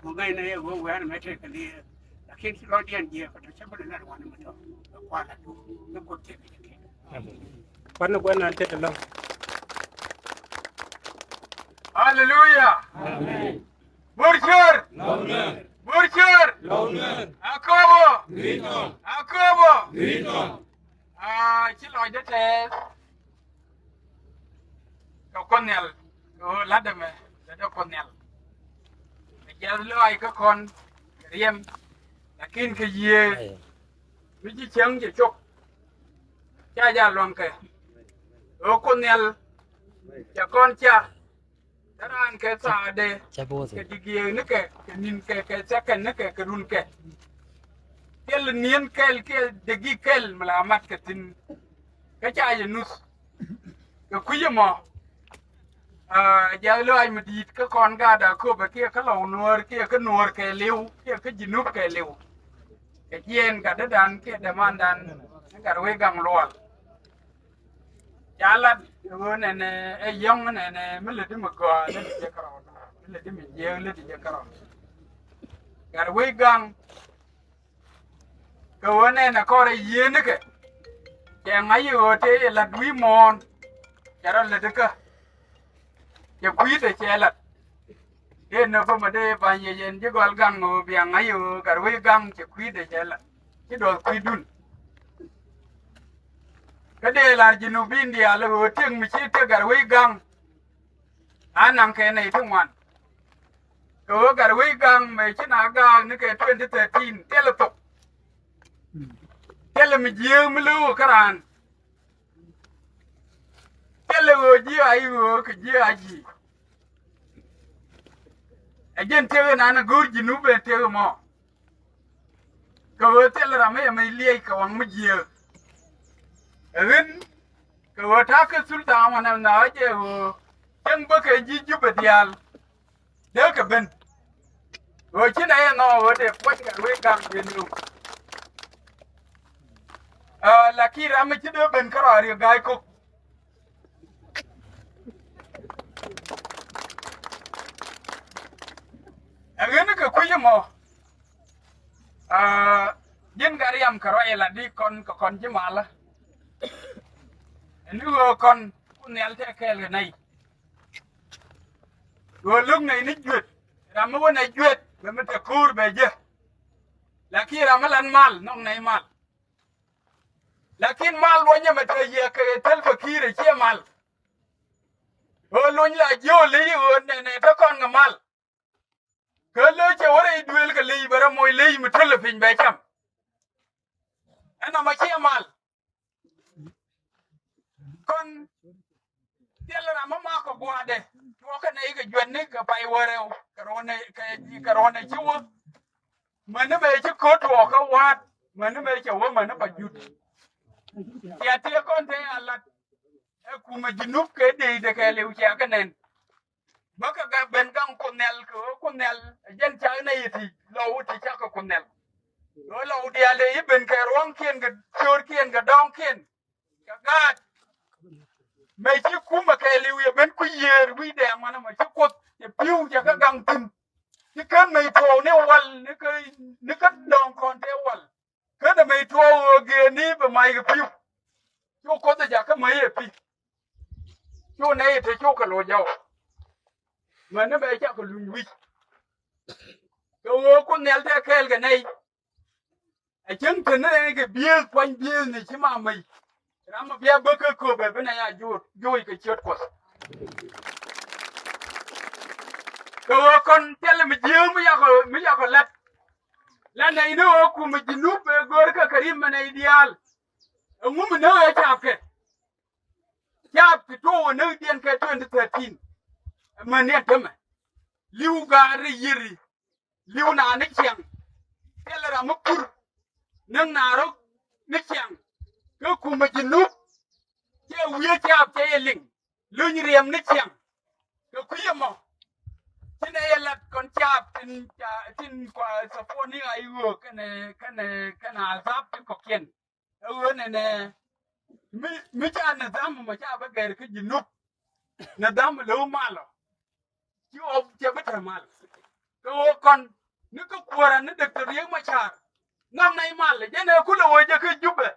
Ŋu ŋäcnɛ yɛ ɣöö wɛɛn ɛmɛ tëëk kɛ liee. Lakin ci lɔcdiɛn jiɛɛk kɛ tɔ cä bi lɛ lat wanɛ mi tɔ. Kɛ kua̱r lat. Ni Kuoth tëëk kɛ jɛ kɛ. Kuan ni guɛn nan tet ɛlɔ̱ŋ. Aleluya. Amen. Bur ciör. Lɔw nuɛɛr. Bur ciör. Lɔw nuɛɛr. Akobo. Akobo. Aa, ci lɔcdä tɛɛth. Kɛ Kuoth Nhial. Kɛ ɣöö la̱tdä mɛ la̱tdä Kuoth Nhial. Kɛ jiath lɔaac kä kɔn kɛ riɛm. Lakin kɛ yiëë. Mi ci cäŋ cɛ cop. Ca jal luaŋkɛ. Ɣöö Kuoth Nhial cɛ kɔn car. Kä raan kɛ thaadɛ. Kɛ digiɛɛknikɛ kɛ ninkɛ kɛ thɛkɛnikɛ kɛ runkɛ. Thilɛ ni̱en kɛl kiɛ degi kɛl mi la mat kɛ thi̱n. Kä ca yɛ nuth. Kɛ kui̱c ɛmɔ. Aa, jiath lɔaac mi di̱i̱t kä kɔn gaat Akobo kiɛ kä Lɔw Nuäär kiɛ kä Nuäär kɛɛliw kiɛ kä Jinub kɛɛliw. Kɛ jiɛɛn gatdädan kiɛ dämandan ni Gatwec Gaŋ Lual. Ca lat ɣöö nɛnɛ ɛ yɔ̱ŋ nɛnɛ mi lätdi mi gɔaa lätdi jɛ kärɔɔd. Mi lätdi mi jiääk lätdi jɛ kärɔɔd. Gatwec Gaŋ. Kɛ ɣöö nɛnɛ kɔrɛ yieenikɛ. Cɛ ŋa̱c i̱ ɣöö tëë yɛ la̱t wi̱i̱ muɔ̱ɔ̱n. Cɛ rɔ lätdi kä. Cɛ kui̱dɛ cɛ la̱t. Dee nöpä mɛ dee ba̱ny yɛ yɛn ji̱ gɔl gaŋ ɣöö bia ŋa̱c i̱ ɣöö Gatwec Gaŋ cɛ kui̱dɛ cɛ la̱t. Ci duɔth kui̱dun. Kä dee la̱r Jinubin diaal i̱ ɣöö tiek mi ci tiek Gatwec Gaŋ. A naŋ kɛ nɛy ti ŋuan. Kɛ ɣöö Gatwec Gaŋ mëë ci na gaak ni kɛ twenty thirteen thilɛ thok. Thilɛ mi jiääk mi lo̱o̱k kä raan. Thilɛ ɣöö ji̱ a i̱ ɣöö kɛ ji̱ a ji̱. Ɛ jɛn tiek inan go̱o̱r Jinub ɛn tiek imɔ. Kɛ ɣöö thilɛ ram mi yɛ mi liɛc kɛ waŋ mi jiääk. Ɛ ɣän kɛ ɣöö ta̱a̱ kä thul thaam wanɛ nhɔakä jɛ ɣöö cäŋ bä kɛ ji̱ Jubɛ diaal. Dee kɛ ben. Ɣöö ci nɛ yɛ nhɔk ɣöö dee puɔ̱ny Gatwec Gaŋ yɛ nööŋ. Aa, lakin ram mi ci dee ben kä rɔɔd riek ga̱a̱c kok. Ɛ ɣän kɛ kui̱c ɛmɔ. Aa, ji̱n ka riam kɛ ruac ila di kɔn kɛ kɔn ji̱ malä. Ɛn ni ɣöö kɔn ku nhial tɛ kɛɛl kɛ nɛy. Ɣöö lo̱k nɛy ni juet, ram mi wä nɛy juet bɛ mi te ko̱o̱r bɛ jɛ. Lakin ram mi lan mal nhɔk nɛy mal. Lakin mal wä nyɛ mɛ te yɛ kɛ thil fakir ɛ ciɛ mal. Ɣöö lony la jiööli ɣöö nɛ nɛ te kɔn kɛ mal. Kä lö cɛ wä rɛy duëël kɛ ley bɛ rɔ moc ley mi töl piny bɛ cam. Ɛn nɔmɔ ciɛ mal. Kɔn thil ram mi mak kɛ gua̱a̱dɛ tuɔɔkɛ nɛy kɛ juɛtni kɛ pay wärɛw kɛ ruɔ̱nɛ kɛ ruɔ̱nɛ ci wä. Mäni mëë ci ko̱t tuɔɔkä wa̱a̱t mäni mëë cɛ wä mäni pa jut. Cia tiɛ kɔn te a lat. Ɛ kumɛ ji̱ nup kɛ dee de kɛ liw cia kɛ nɛn. Bä kɛ gak ben gaŋ Kuoth Nhial kɛ ɣöö Kuoth Nhial ɛ jɛn cak nɛy ɛ ti lɔw ti cak kɛ Kuoth Nhial. Ɣöö lɔw diaal ɛ i̱ ben kɛ ruɔ̱ŋkiɛn kɛ ciöörkiɛn kɛ dɔ̱ŋkiɛn kɛ gaat. Mëë ci kumɛ kɛɛliw yɛ ben ku yiëër wi̱i̱ dɛɛŋ wanɛ mɔ ci Kuoth cɛ pi̱w cɛ kɛ gaŋ thi̱n. Ci ken mëë tuɔɔk ni wal ni kä ni kä dɔ̱ŋ kɔn tëë wal. Ken mëë tuɔɔk ɣöö gëëni bɛ mac kɛ pi̱w. Cu Kuoth ɛ jakä mäc ɛ pi̱. Cu nɛy te cukɛ loc jɔw. Mäni bɛ cakɛ luny wi̱c. Kɛ ɣöö Kuoth Nhial tɛ kɛɛl kɛ nɛy. Ɛ cäŋ te ni rɛy kɛ biëëth puany biëëth ni ci ma mäc. Ram mi bia bä kä köpɛ bi nɛy a joc joc kɛ ciöt Kuɔth. Kɛ ɣöö kɔn thilɛ mi jiääk mi yakɔ mi yakɔ lat. La nɛy ni ɣöö kumɛ ji̱ nup ëë gör kɛ kɛ rim mɛ nɛy diaal. Ɛŋu mi ni ɣöö caapkɛ. Caap ti tuɔɔk ɛ näkdiɛn kɛ twenty thirteen. Ɛ mäni ɛn tämɛ. Li̱w gaari yiëri. Li̱w na ni ciɛŋ. Thilɛ ram mi pur. Näk na rɔ ni ciɛŋ. Kä kumɛ ji̱ nup. Cɛ wiee caap cɛ yɛ liŋ. Luny riɛm ni ciɛŋ. Kɛ kui̱ ɛmɔ. Tin ɛ yɛ lat kɔn caap tin ca tin kua support ni a i̱ ɣöö kɛnɛ kɛnɛ kɛnɛ a dhap ti kɔkiɛn. Ɛ ɣöö nɛnɛ mi mi ca nidham mɔ ca bä gɛr kä ji̱ nup. Nidham lɛ wä malɔ. Ci ɣɔw cɛ bi te mal. Kɛ ɣöö kɔn ni kä kuäärä ni Doctor Riek Machar. Nhɔk nɛy mal jɛn ɛ kulɛ wee jɛ kä Jubɛ.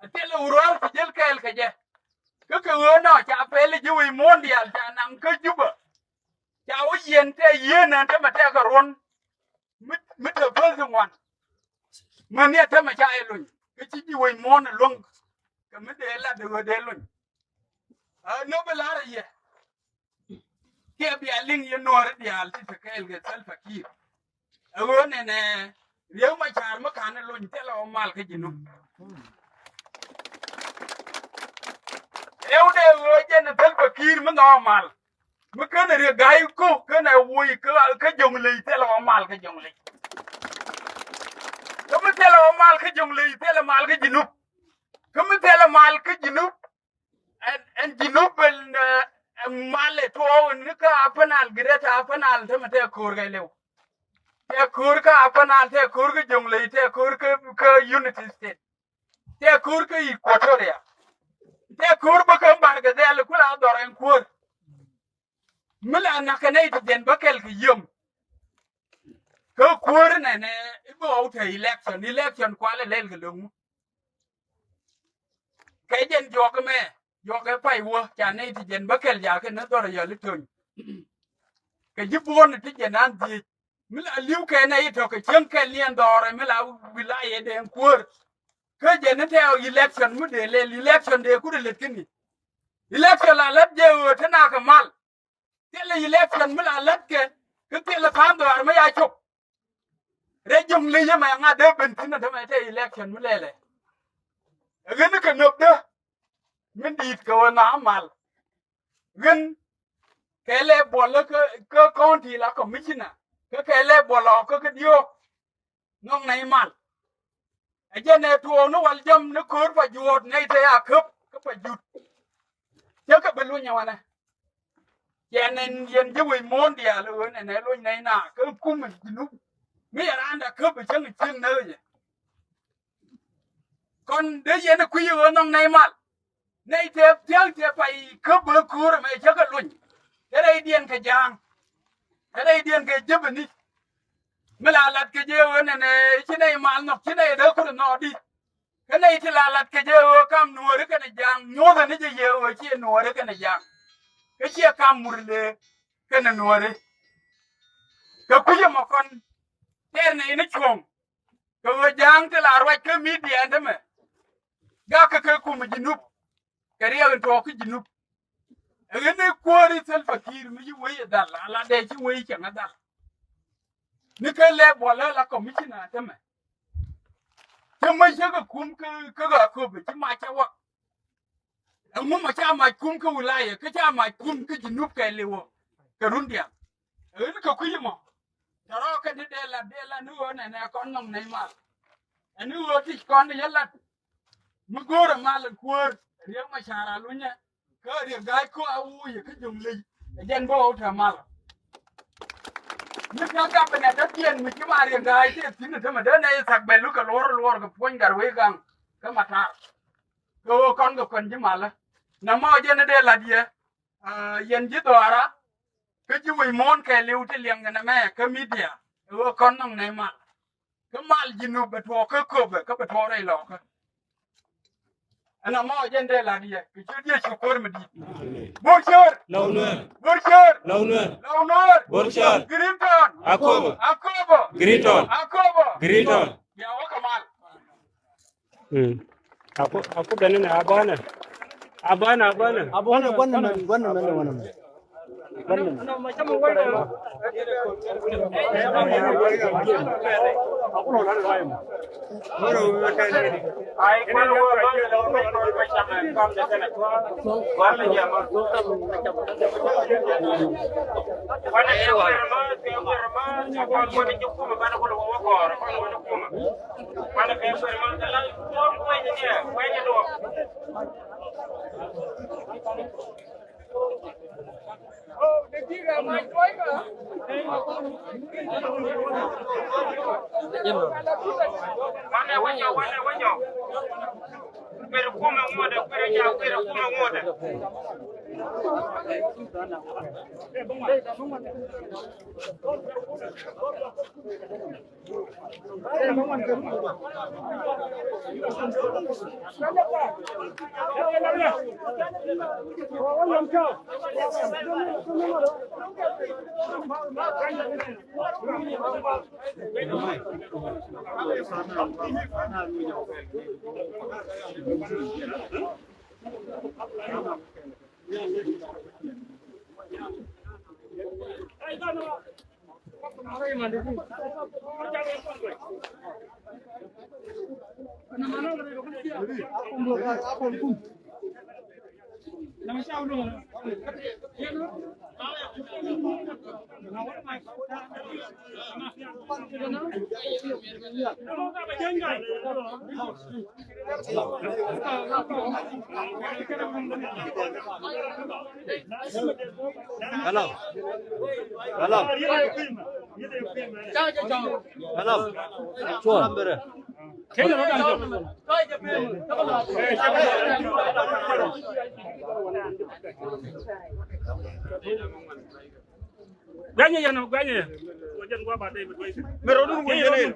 A thilɛ wä ruaar ti jäl kɛɛl kɛ jɛ. Kä kɛ ɣöö nɔ ca pɛl ji̱ wi̱i̱ muɔ̱ɔ̱n diaal ca naŋ kä Jubɛ. Ca wä yiɛn tɛ yieen ɛn tämɛ tɛkɛ ruɔ̱n. Mi mi te bäth ŋuan. Mäni ɛ tämɛ ca yɛ luny kä ci ji̱ wi̱i̱ muɔ̱ɔ̱n ɛ luäŋ. Kɛ mi dee lat ɛ ɣöö dee luny. Ɛ nöp ɛ la̱rä yɛ. Kiɛ bia liŋ yɛ nuɔ̱ɔ̱ri diaal ti te kɛɛl kɛ Salva Kiir. Ɛ ɣöö nɛnɛ Riek Machar mi ka̱n ɛ lony thilɛ ɣɔw mal kä ji̱ nup. Rɛw dee ɣöö jɛn ɛ Salva Kiir mi nhɔk mal. Mi känɛ Riek Gai Kok känɛ woc kä kä Jɔŋley thilɛ ɣɔw mal kä Jɔŋley. Kä mi thilɛ ɣɔw mal kä Jɔŋley thilɛ mal kä ji̱ nup. Kä mi thilɛ mal kä ji̱ nup. Ɛn ɛn ji̱ nup ɛn ɛ mal ɛ tuɔɔk ni kä Upper Nile, Greater Upper Nile tämɛ tɛ ko̱o̱r kɛ liw. Tɛ ko̱o̱r kä Upper Nile, tɛ ko̱o̱r kä Jɔŋley, tɛ ko̱o̱r kä kä Unity State. Tɛ ko̱o̱r kä Equatoria. Tɛ ko̱o̱r bä kä Bargazal kula dhɔr ɛn kuäär. Mi la nak kɛ nɛy ti jɛn bä kɛl kɛ yiem. Kä kuäär nɛnɛ i̱ bä ɣɔw te election, election kualɛ lɛl kɛ lo̱ŋ. Kɛ jɛn juɔk mɛ juɔk ɛ pay wä ca nɛy ti jɛn bä kɛl jakä ni dhɔr yɔl i̱ töny. Kɛ ji̱ buɔ̱n ti jɛn an dhiec. Mi la li̱w kɛ nɛy itɔ̱ kɛ cieŋ kɛl ni ɛn dhɔr ɛ mi la wilayɛ dee ɛn kuäär. Kä jɛn ni tɛ election mi dee lɛl election dee kut ɛ lät kä ni. Election la lät jɛ ɣöö te nak kɛ mal. Thilɛ election mi la lät kɛ kä thilɛ tha̱a̱ŋ dhɔaar mi ya cop. Rɛy Jɔŋley yɛ mɛ ŋa̱t dee ben thi̱n ɛ te mɛ te election mi lɛlɛ. Ɛ ɣän ni kɛ nöpdä mi di̱i̱t kɛ ɣöö na mal. Ɣän kɛ lɛ buɔl kä kä county la commissioner kä kɛ lɛ buɔl ɔ kä kä diɔ̱ɔ̱k. Nhɔk nɛy mal. Ɛ jɛn ɛ tuɔɔk ni wal jam ni ko̱o̱r pa juɔ̱ɔ̱t nɛy te a käp kä pa jut. Cä kɛ bi luny ɛ wanɛ. Cɛ nɛn yɛn ji̱ wec muɔ̱ɔ̱n diaal ɣöö nɛn ɛ luny nɛy na kä kumɛ ji̱ nup. Mi yɛ raan da käp ɛ cäŋ ɛ cieŋ nääk ɛ jɛ. Kɔn dee yɛn ɛ kui̱ ɣöö nhɔk nɛy mal. Nɛy tëë thiäŋ tëë pay kä bä ko̱o̱r ɛmɛ cä kɛ luny. Kä rɛydiɛn kɛ ja̱a̱ŋ. Kä rɛydiɛn kɛ jäpäni. Mi la lat kɛ jɛ ɣöö nɛnɛ ci nɛy mal nhɔk, ci nɛy dee kut nhɔk di. Kä nɛy ti la lat kɛ jɛ ɣöö kam nuɔɔri kɛnɛ ja̱a̱ŋ, nyuɔ̱thɛ ni jɛ yɛ ɣöö ciɛ nuɔɔri kɛnɛ ja̱a̱ŋ. Kä ciɛ kam mur lëë kɛnɛ nuɔɔri. Kɛ kui̱c ɛmɔ kɔn tɛɛr nɛy ni cuɔ̱ŋ. Kɛ ɣöö ja̱a̱ŋ ti la ruac kä midia ɛn tämɛ. Gak kɛ kɛ kum Junub. Kɛ riɛk in tuɔɔk kä Junub. Ɛ ɣän ni kuääri Salva Kiir mi ci wec ɛ dhal, a la dee ci wec cäŋ ɛ dhal. Ni kä lɛ buɔlä la commissioner tämɛ. Cä mä cä kɛ kum kä, kä Akobo, ci mac cɛ wak. Ɛŋu ma ca mac kum kä wilaya, kä ca mac kum kä Junub kɛɛliw ɔ, kɛ run diaal. Ɛ ɣän kɛ kui̱c ɛmɔ. Tɔrɔ kɛ ni dee lat, dee lat ni ɣöö nɛnɛ kɔn nɔŋ nɛy mal. Ɛn ni ɣöö tic kɔn ni yɛ lat. Mi go̱o̱rɛ mal in kuäär, Riek Machar Alunyɛ, kä Riek Gai Kok a wuucɛ kä Jonglei, ɛ jɛn bä wä te mal. Mi kä gabinɛ dä diɛn mi ci ma Riek Gai tëë thi̱n in tämɛ dee nɛy thak bɛ lukɛ luɔr luɔr kɛ puɔ̱ny gat wec gaŋ kä matar. Kɛ ɣöö kɔn kɛ kuɛn ji̱ malä. Nɛ mɔ jɛn dee lat yɛ, ah, yɛn ji̱ dhɔaara, kä ji̱ wec muɔ̱ɔ̱n kɛɛliw ti liɛŋ kɛ nɛmɛ kä midia, kɛ ɣöö kɔn nɔŋ nɛy mal. Kä mal Junub bɛ tuɔɔk kä Akobo, kä bɛ tuɔɔk rɛy lɔɔkä. Ɛn amɔ jɛn dee lat yɛ, kɛ ciöt Yecu Kuäär mi di̱i̱t. Bor Cäär. Lɔw Nuɛɛr. Bor Cäär. Lɔw Nuɛɛr. Lɔw Nuɛɛr. Bor Cäär. Green Town. Akobo. Akobo. Green Town. Akobo. Green Town. Bia wä kɛ mal. Mm. Aku, aku bɛn ni abana. Abana, abana. Abana, abana, abana, abana, abana. Wane wä nyɔk, wane wä nyɔk. Kuir kumɛ ŋuɔ̱tdɛ, kuir nya, kuir kumɛ ŋuɔ̱tdɛ. Hello. Hello. Hello. Sure. Guɛnyɛ yɛn, guɛnyɛ. Guɛnyɛ yɛn. Mɛ rɔdun wä yɛn.